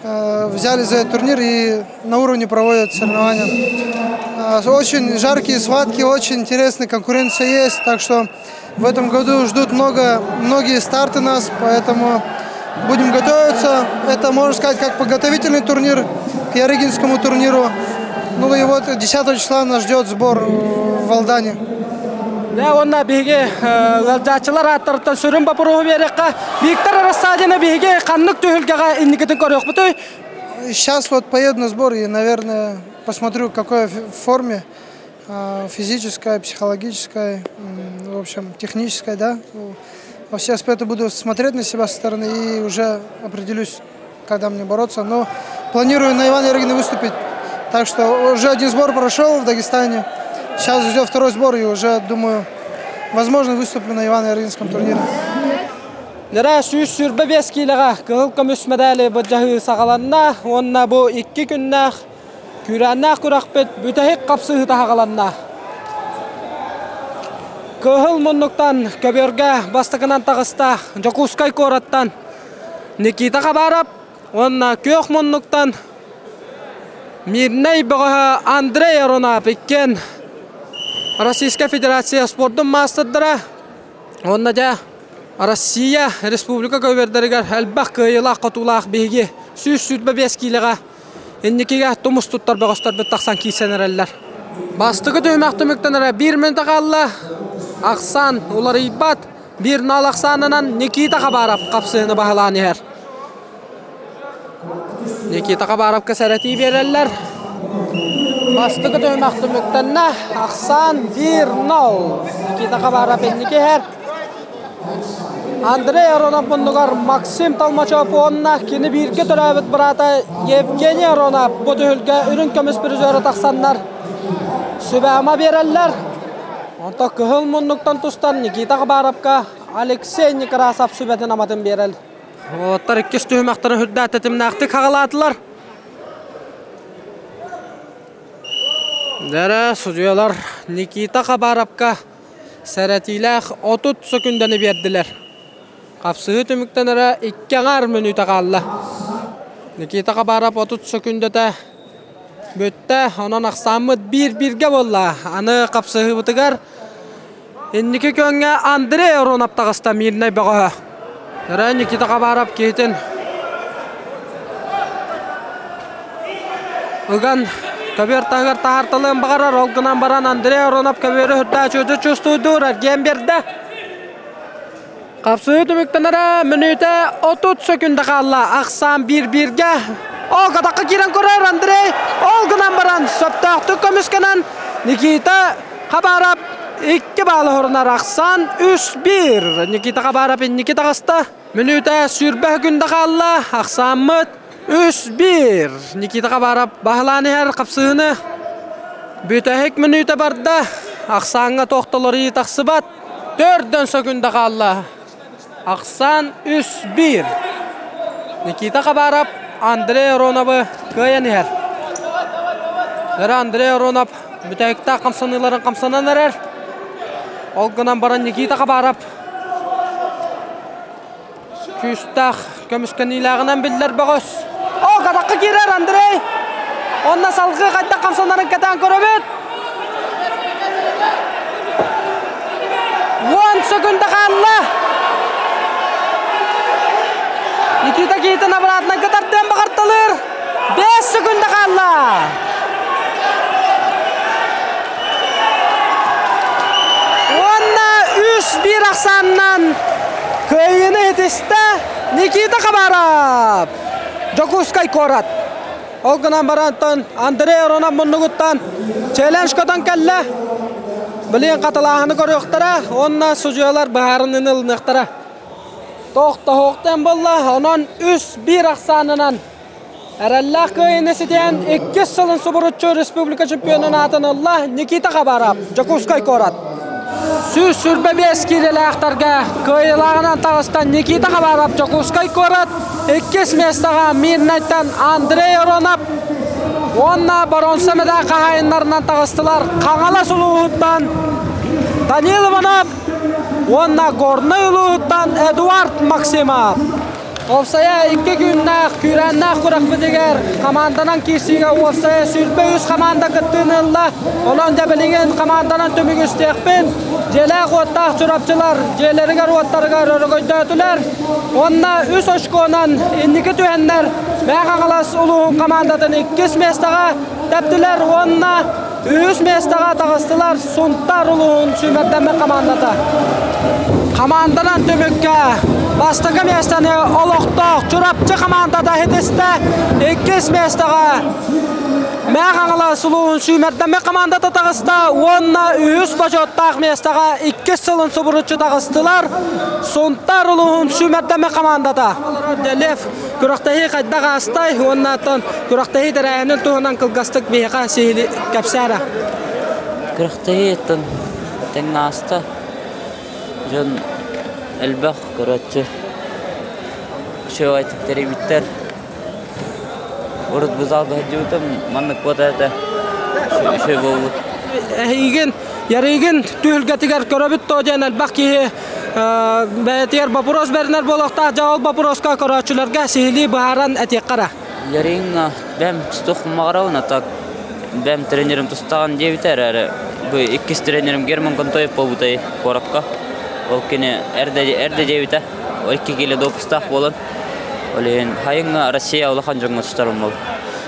взяли за этот турнир и на уровне проводят соревнования. Очень жаркие схватки, очень интересная конкуренция есть, так что в этом году ждут много, многие старты нас, поэтому будем готовиться. Это, можно сказать, как подготовительный турнир к Ярыгинскому турниру. Ну и вот 10 числа нас ждет сбор в Алдане. Дьэ, уонна биһиги ыалдьааччылар ааттарыттан сүрүн боппуруоһу биэриэххэ. Виктор Рассадины биһиги ханнык түһүлгэҕэ инникитин көрүөхпүтүй? Сейчас вот поеду на сбор и, наверное, посмотрю, в какой форме физической, психологической, в общем, технической, да. Во все аспекты буду смотреть на себя со стороны и уже определюсь, когда мне бороться. Но планирую на Ивана Ярыгина выступить. Так что уже один сбор прошел в Дагестане. Сейчас идет второй сбор и уже, думаю, возможно, выступлю на Ивано Ярыгинском турнире. Нера 125 киилэҕэ кыһыл көмүс медали былдьаһыы саҕаланна уонна бу икки күннээх күүрээннээх күрэхпит бүтэһик хапсыһыыта саҕаланна. Кыһыл муннуктан көбүөргэ бастакынан таҕыста Дьокуускай куораттан Никита Хабаров уонна күөх муннуктан Мирнэй бөҕөһө Андрей Аронап иккиэн Российскай Федерация спордун маастардара уонна дьэ Россия республика көбүөрдэригэр элбэх кыайыылаах-хотуулаах биһиги 125 киилэҕэ инникигэ тумус туттар бөҕөстөрбүт тахсан киирсэн эрэллэр. Бастакы түһүмэх түмүктэнэрэ биир мүнүүтэ хаалла. Ахсаан уларыйбат. Биир нал ахсаанынан Никита Хабаров хапсыһыны баһылаан иһэр. Никита Хабаровка сэрэтии биэрэллэр. Бастакы түһүмэх түмүктэннэ. Ахсаан 1-0. Никита Хабаров инники иһэр. Андрей Аронов муннугар Максим Толмачев уонна кини бииргэ төрөөбүт быраата Евгений Аронов бу түһүлгэ үрүҥ көмүс призера тахсаннар сүбэ-ама биэрэллэр. Онтон кыһыл муннуктан тустан Никита Хабаровка Алексей Некрасов сүбэтин аматын биэрэл. Уолаттар иккис түһүмэхтэрин үрдээх тэтимнээхтик хаҕалаатылар. Дэрэ судьуйалар Никита Хабаровка сэрэтиилээх 30 сөкүндэни биэрдилэр. Хапсыһыы түмүктэнэрэ икки аҥаар мүнүүтэ хаалла. Никита Хабаров 30 сөкүндэтэ бүттэ. Онон ахсааммыт биир-бииргэ буолла. Аны хапсыһыыбытыгар инники күөҥҥэ Андрей Аронов таҕыста Мирнэй бөҕөһө. Эрэ Никита Хабаров киһитин ыган көбүөр таһыгар таһаарталыан баҕарар. Ол гынан баран Андрей Аронов көбүөрү үрдээччи чувствуйдуур эргиэн биэрдэ. Хапсыһыы түмүктэнэрэ мүнүүтэ 30 сөкүндэ хаалла. Ахсаан биир-бииргэ. Ол катаққа киирэн көрөр Андрей. Ол гынан баран сөптөөхтүк көмүскэнэн Никита Хабаров 2 баалы хорунар ахсан 3-1. Никита Хабаров инники таҕыста. Мүнүүтэ сүүрбэ күндэ хаалла. Ахсааммыт 3-1. Никита Хабаров баһылаан иһэр хапсыыны. Бүтэһик мүнүүтэ барда. Ахсааҥҥа тохтолору тахсыбат. Төрдөн сөкүндэ хаалла. Ахсаан 3-1. Никита Хабаров Андрей Ароновы кыайан иһэр. Дара Андрей Аронов бүтэһиктээх хамсаныыларын хамсанан эрэр. Ол гынан баран Никита Хабаров күүстээх көмүскэниилээҕинэн биллэр бөҕөс. О, катахха киирэр Андрей! Онно салгыы хайдах хамсанарын кэтээн көрөбүт. 10 секунда хаалла. Никита Киитин обратно кытардыан баҕарталыыр. 5 секунда хаалла. Уонна 3-1 ахсаанынан кыайыыны итистэ Никита Хабаров. Дьокуускай куорат. Ол гынан барантан Андрей Аронов муннугуттан челлендж көтөн кэллэ. Билин хатылааһыны көрүөхтэрэ, уонна судьуйалар быһаарыныны ылыныахтара. Тохтоһуохтан буолла, онон 3-1 ахсаанынан эрэллээх кыайыыны ситиһэн иккис сылын субуруччу республика чемпионун аатын ылла Никита Хабаров, Дьокуускай куорат. 125 киилэлээхтэргэ кыайыылааҕынан таҕыстан Никита Хабаров, Дьокуускай куорат, иккис миэстэҕэ Мирнайтан Андрей Аронов уонна боруонса медаль хаһаайыннарынан таҕыстылар Хаҥалас улууһуттан Данил Иванов уонна Горнай улууһуттан Эдуард Максимов. Уопсайа икки күннээх күүрээннээх күрэхпитигэр хамаанданан киирсиигэ уопсайа 23 хамаанда кыттыыны ылла. Онон дьэ билигин хамаанданан түмүк истиэхпин. Дьиэлээх-уоттаах чурапчылар дьиэлэригэр-уоттарыгар өрөгөйдөөтүлэр. Уонна үс очконан инники түһэннэр Мэҥэ Хаҥалас улууһун хамаандатын иккис миэстэҕэ тэптилэр уонна үһүс миэстэҕэ таҕыстылар Сунтаар улууһун сүүмэрдэммит хамаандата. Хамаанданан түмүккэ бастакы миэстэни олохтоох Чурапчы хамаандата ситистэ. Иккис миэстэҕэ Мэҥэ Хаҥалас улууһун сүүмэрдэммит хамаандата таҕыста уонна үһүс бочуоттаах миэстэҕэ иккис сылын субуруччу таҕыстылар Сунтаар улууһун сүүмэрдэммит хамаандата. Лев күрэхтэһии хайдах аастай уонна оттон күрэхтэһии тэрээһинин туһунан кылгастык биһиэхэ сиһили кэпсээ эрэ. Күрэхтэһии оттон тэҥҥэ ааста. Дьон элбэх көрөөччү. Үчүгэй тэрийбиттэр. Урут бу залга сылдьыбытым, маннык буота этэ. Үчүгэй буолбут. Эһигин, Ярыгин түһүлгэтигэр көрөбүт то диэн элбэх киһи бэйэтигэр боппуруос бэринэр буолуохтаах. Дьэ ол боппуруоска көрөөччүлэргэ сиһилии быһааран этиэххэ эрэ. Яриҥҥа бэм тустуох маҕарабын, а так бэм тренерим тустаҕын диэбитэ эрээри, бу иккис тренерим Герман Контоев буолбутай куоракка. Ол кини эрдэ эрдэ диэбитэ. Икки киилэ допустаах буолан, ол иһин хайыҥҥа Россия улахан дьоҥҥо тустарым буол.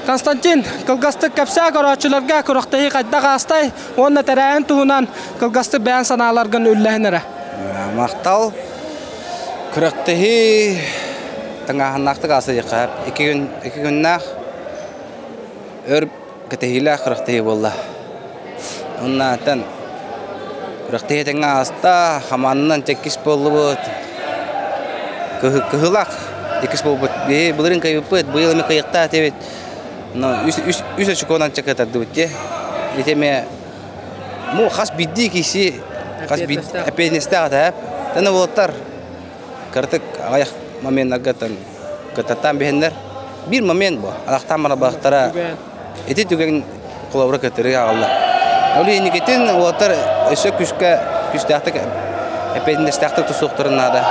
Константин, кылгастык кэпсээ көрөөччүлэргэ күрэхтэһии хайдах аастай уонна тэрээһин туһунан кылгастык бэйэн санааларгын үллэһин эрэ. Махтал. Күрэхтэһии тыҥааһыннаахтык ааста диэххэ икки күн икки күннээх өр кэтэһиилээх күрэхтэһии буолла. Оннаатан күрэхтэһии тэҥҥэ ааста, хамааннан иккис буоллубут. Кыһылаах иккис буолбут. Биһи былырыын кыайбыппыт, быйыл эмиэ кыайыахтаах этибит. Но үс үс үс очконан чакытардыбыт дии. Ити эмиэ ну хас биирдии киһи хас биир эппиэтинэстээх этэ. Тана уолаттар кыратык аҕыйах моменнарга кытаттаан биһэннэр биир момент бу алахтаан барабахтара ити түгэн холобура кытырыы аҕалла. Ол инникитин уолаттар өссө күүскэ күүстээхтик эппиэтинэстээхтик тусуохтарын наада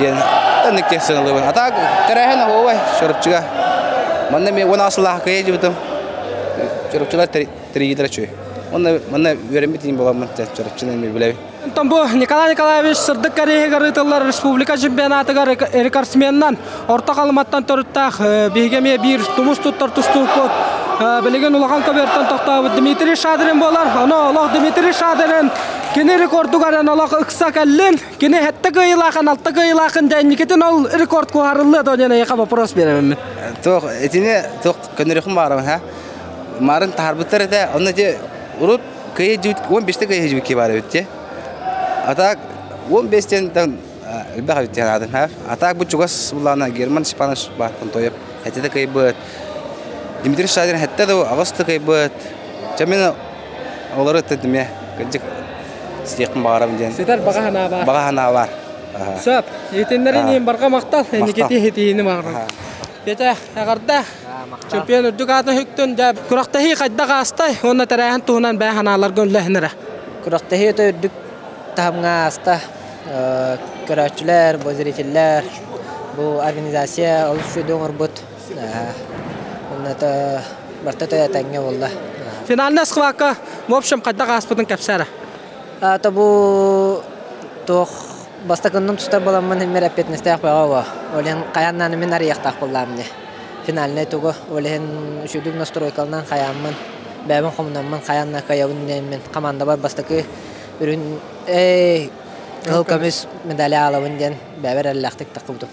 диэн тэнник сыаналыыбын. А так тэрээһин оһуобай Чурапчыга. Манна мен уон сыллаах кыайа дьыбытым. Чурапчылар тэрийиилэрэ үчүгэй. Онно манна үөрэммит иин буоламмын Чурапчыны эмиэ билэбин. Онтон бу Николай Николаевич сырдык кэриэһигэр ыытыллар республика чемпионатыгар рекордсменынан Орто Халыматтан төрүттээх биһиги эмиэ биир тумус туттар тустуукпут билигин улахан көбүөртэн тохтообут Дмитрий Шадрин буолар. Ону олох Дмитрий Шадрин Кини рекордугар эн олох ыкса кэллин. Кини хэтте кыайылаахын, алта кыайылаахын дэнникитин ол рекорд куһарыллыа до диэн эйиэхэ вопрос биэрэбин. Туох итини туох көнөрөхүн баарабын ха. Марын таһарбыттар этэ. Онно те урут кыйы жибит 15-те кыйы жибит ки бар эбит те. А так 15-тен элбэх эбит диэн аадым ха. А так бу чугас буллаана Герман Степанович бар Контоев. Хэтте кыйбыт. Дмитрий Шадрин хэтте да аҕыс кыйбыт. Чэ мен олору тэтиме кырдьык сиэхпин баҕарабын диэн. Ситэр баҕа санаа баар. Баҕа санаа баар. Сөп. Итиннэрин иһин барҕа махтал. Инникити хитиини баҕарабын. Петя, эҕэрдэ. Чемпион үрдүк аатын сүктүн. Дьэ, күрэхтэһии хайдах аастай уонна тэрээһин туһунан бэйэ санааларга үллэһин эрэ. Күрэхтэһии өтө үрдүк таһымҥа ааста. Көрөөччүлэр, бу зрителлэр, бу организация олус үчүгэй оҥорбут. Уонна барыта этэҥҥэ буолла. Финальная схватка, в общем, хайдах ааспытын кэпсээ эрэ. Аата бу туох бастакынным тустар буоламмын иммер эппиэтинэстээх бөҕө буо. Ол иһин хайаан мин арыйыахтаах буоллаам дии. Финальнай тугу, ол иһин үчүгдүк настройкаланан хайааммын, бэйэбин хомунаммын хайаан да кыайабын диэммин командабар бастакы үрүн эй кыһыл көмүс медали аалабын диэн бэйэбэр эрэллээхтик таххыбытым.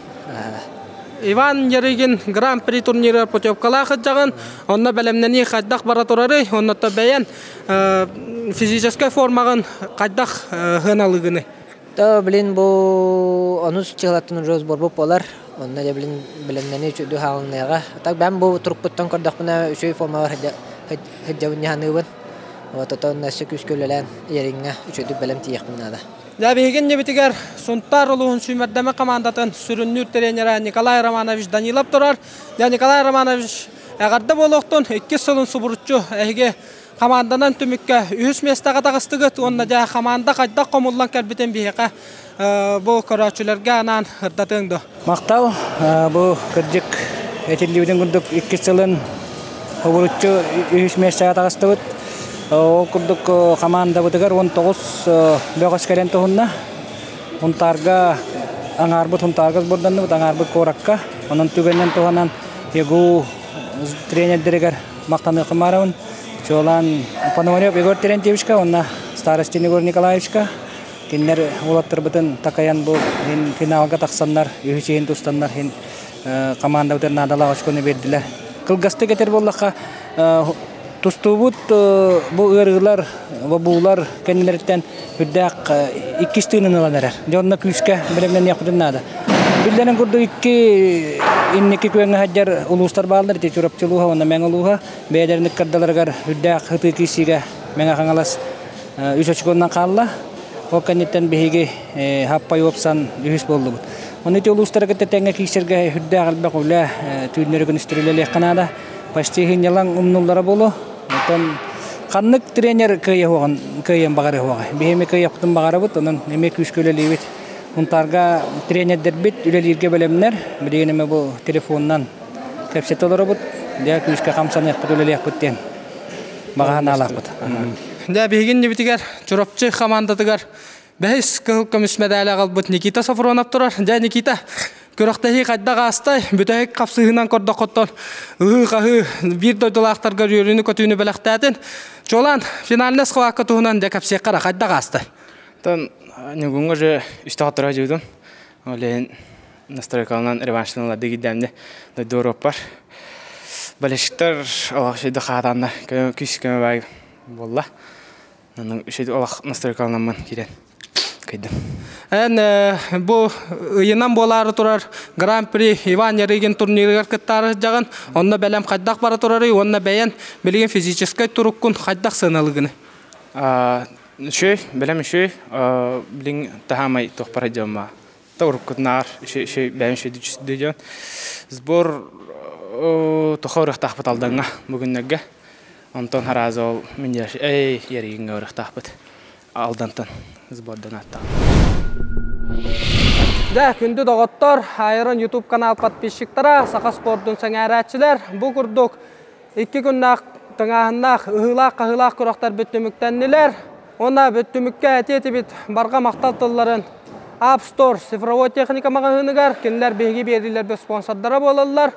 Иван Ярыгин Гран-при турниры путевкалаах ыдьаҕын, онно бэлэмнэнии хайдах бара турарый, онно бэйэн физическэй формаҕын хайдах сыаналыыгыный? То, блин, бу онус чыһылаттан уже сборбут буолар. Онно дьэ, блин, бэлэмнэнии үчүгэй хаалыныаҕа. Так бэм бу турукпуттан көрдөхпүнэ үчүгэй формабар сылдьабын дьаһаныыбын. Вот отон өссө күүскэ үлэлээн Яриҥҥа үчүгэйдик бэлэм тиийиэхпин наада. Дьэ, биһиги иннибитигэр Сунтаар улууһун сүүмэрдэмэ командатын сүрүннүүр тренерэ Николай Романович Данилов турар. Дьэ, Николай Романович, эҕэрдэ буолуохтун, иккис сылын субуруччу эһиги команданан түмүккэ үһүс миэстэҕэ таҕыстыгыт уонна дьэ команда хайдах хомуллан кэлбитин биһиэхэ бу көрөөччүлэргэ анаан ырдатыаҥ дуо? Махтал, бу кырдьык этиллибитин курдук иккис сылын обуруччу үһүс миэстэҕэ таҕыстыбыт. Ол курдук хамаандабытыгар 19 бөҕөс кэлэн туһунна. Хунтаарга аҥаарбыт Хунтаарга сборданныбыт, аҥаарбыт куоракка. Онон түгэнинэн туһанан ЕГУ тренердэригэр махтаныахпын баарабын. Чуолаан Пономарев Егор Терентьевичка уонна Старостин Егор Николаевичка Кинилэр уолаттарбытын такайан бу финалга тахсаннар, үһүс иһин тустаннар иһин командабытын наадалаах очкону биэрдилэр. Кылгастык этэр буоллахха, тустуубут бу ыарыылар, бобуулар кэннилэриттэн үрдээх иккис тыынын ылан эрэр. Дьэ онно күүскэ бэлэмнэниэхпитин наада. Биллэрин курдук икки инники күөҥҥэ сылдьар улуустар бааллар, ити Чурапчы улууһа уонна Мэҥэ улууһа. Бэйэлэрин ыккардаларыгар үрдээх ытыы киирсиигэ Мэҥэ Хаҥалас үс очконнан хаалла. Ол кэнниттэн биһиги хаппай уопсан үһүс буоллубут. Ону ити улуустары кытта тэҥҥэ киирсэргэ үрдээх элбэх үлэ түүннэри күнүстэри үлэлиэххэ наада. Почти сынньалаҥ умнуллара буолуо. Оттон ханнык тренер кыайыаҕын кыайыан баҕарыаҕай? Биһи эмиэ кыайыахпытын баҕарабыт, онон эмиэ күүскэ үлэлиибит. Мунтаарга тренердэрбит үлэлииргэ бэлэмнэр. Билигин эмэ бу телефонунан кэпсэтэ олоробут. Дьэ күүскэ хамсаныахпыт, үлэлиэхпит диэн баҕа санаалаахпыт. Дьэ, биһиги иннибитигэр Чурапчы хамаандатыгар бэһис кыһыл көмүс мэдээли аҕалбыт Никита Софронов турар. Дьэ, Никита, күрэхтэһии хайдах аастай? Бүтэһик хапсыһыынан көрдөххөттөн ыһыы-хаһыы биир дойдулаахтаргар үөрүүнү-көтүүнү бэлэхтээтин. Чуолаан, финальнай схватка туһунан дьэ кэпсиэххэ эрэ, хайдах аастай? Оттон Ньугуҥҥа же үстэ хотторо дьуутум. Ол иһин настройкаланан реванштан ыларды киирдээмдэ дойду Европар. Болельщиктар олох үчүгэй хаатааннар күүс көмө баай буолла. Онон үчүгэй олох настройкаланаммын киирэн кыйдым. Эн бу ыйынан буолаары турар Гран-при Иван Ярыгин турнирыгар кыттаары сылдьаҕын. Онно бэлэм хайдах бара турарый уонна бэйэн билигин физическэй туруккун хайдах сыаналыгыный? Үчүгэй, бэлэм үчүгэй. Билин таһаамай туохпар дьомма уруккутунаар бэйэм үчүгэй дьон. Сбор тоха ырыахтаахпыт Алдаҥҥа бүгүннэргэ. Онтон харааза ол мин эй Ярыгиҥҥа ырыахтаахпыт. Алдантан сбордан аттаҕым. Дьэ, күндү доҕоттор, Айрон YouTube канал подписчиктара, саха спордун сэҥээрээччилэр, бу курдук икки күннээх тыҥааһыннаах, ыһыылаах-хаһыылаах күрэхтэр бүттүмүктэннилэр. Уонна бүттүмүккэ этиэ этибит барҕа махтал тылларын App Store цифровой техника маҕаһыыныгар кинилэр биһиги биэриилэрбит спонсордара буолаллар.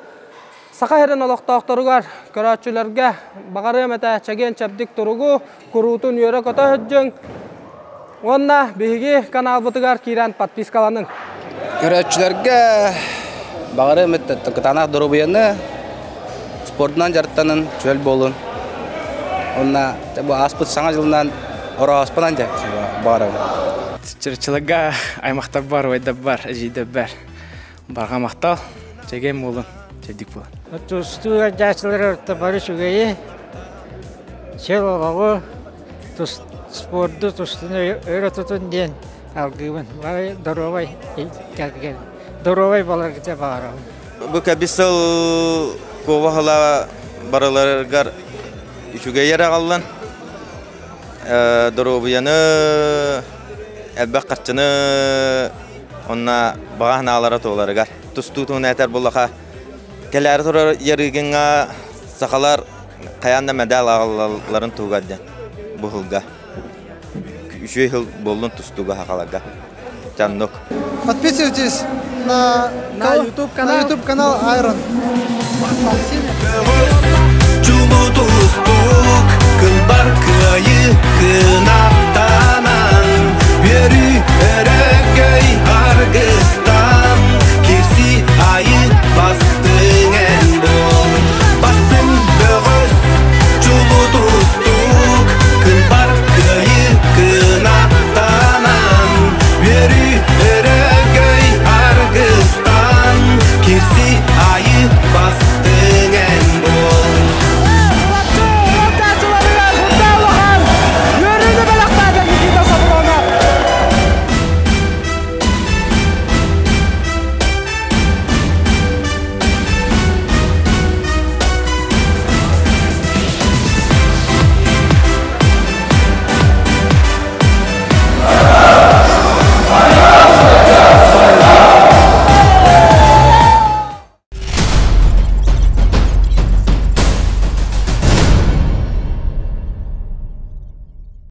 Саха сирин олохтоохторугар, көрөөччүлэргэ баҕарыам этэ чэгиэн-чэбдик туругу, куруутун үөрэ-көтө сылдьыҥ. Уонна биһиги каналбытыгар киирэн подпискаланыҥ. Көрөөччүлэргэ баҕарыам кытаанах доруобуйаны, спордунан дьарыктанын, чөл буолун. Уонна бу ааспыт саҥа дьылынан орооспунан дьэ баҕарабын. Чырчыларга аймахтар бар, убайдар бар, эдьиийдэр бар. Барҕа махтал, чэгиэн буолун, чэбдик буолун. Тустуу ыалдьааччылар орто бары үчүгэйи, чөл олоҕу, спорду тустууну өрө тутун диэн алгыыбын. Бары доруобай кэргэн, доруобай буоларгыта баҕарабын. Бу кэбис сыл куобаһыла барыларыгар үчүгэй эрэ аҕаллан, доруобуйаны, элбэх харчыны онно баҕа санаалара туоларыгар. Тустуутун этэр буллаха кэлээри турар ярыгыҥҥа сахалар хайаан да мэдээл аҕалалларын туһугар диэн бу сылга үчүгэй сыл буоллун тустууга сахаларга. Чаннук. Подписывайтесь на, на YouTube канал, на YouTube канал Iron. Спасибо.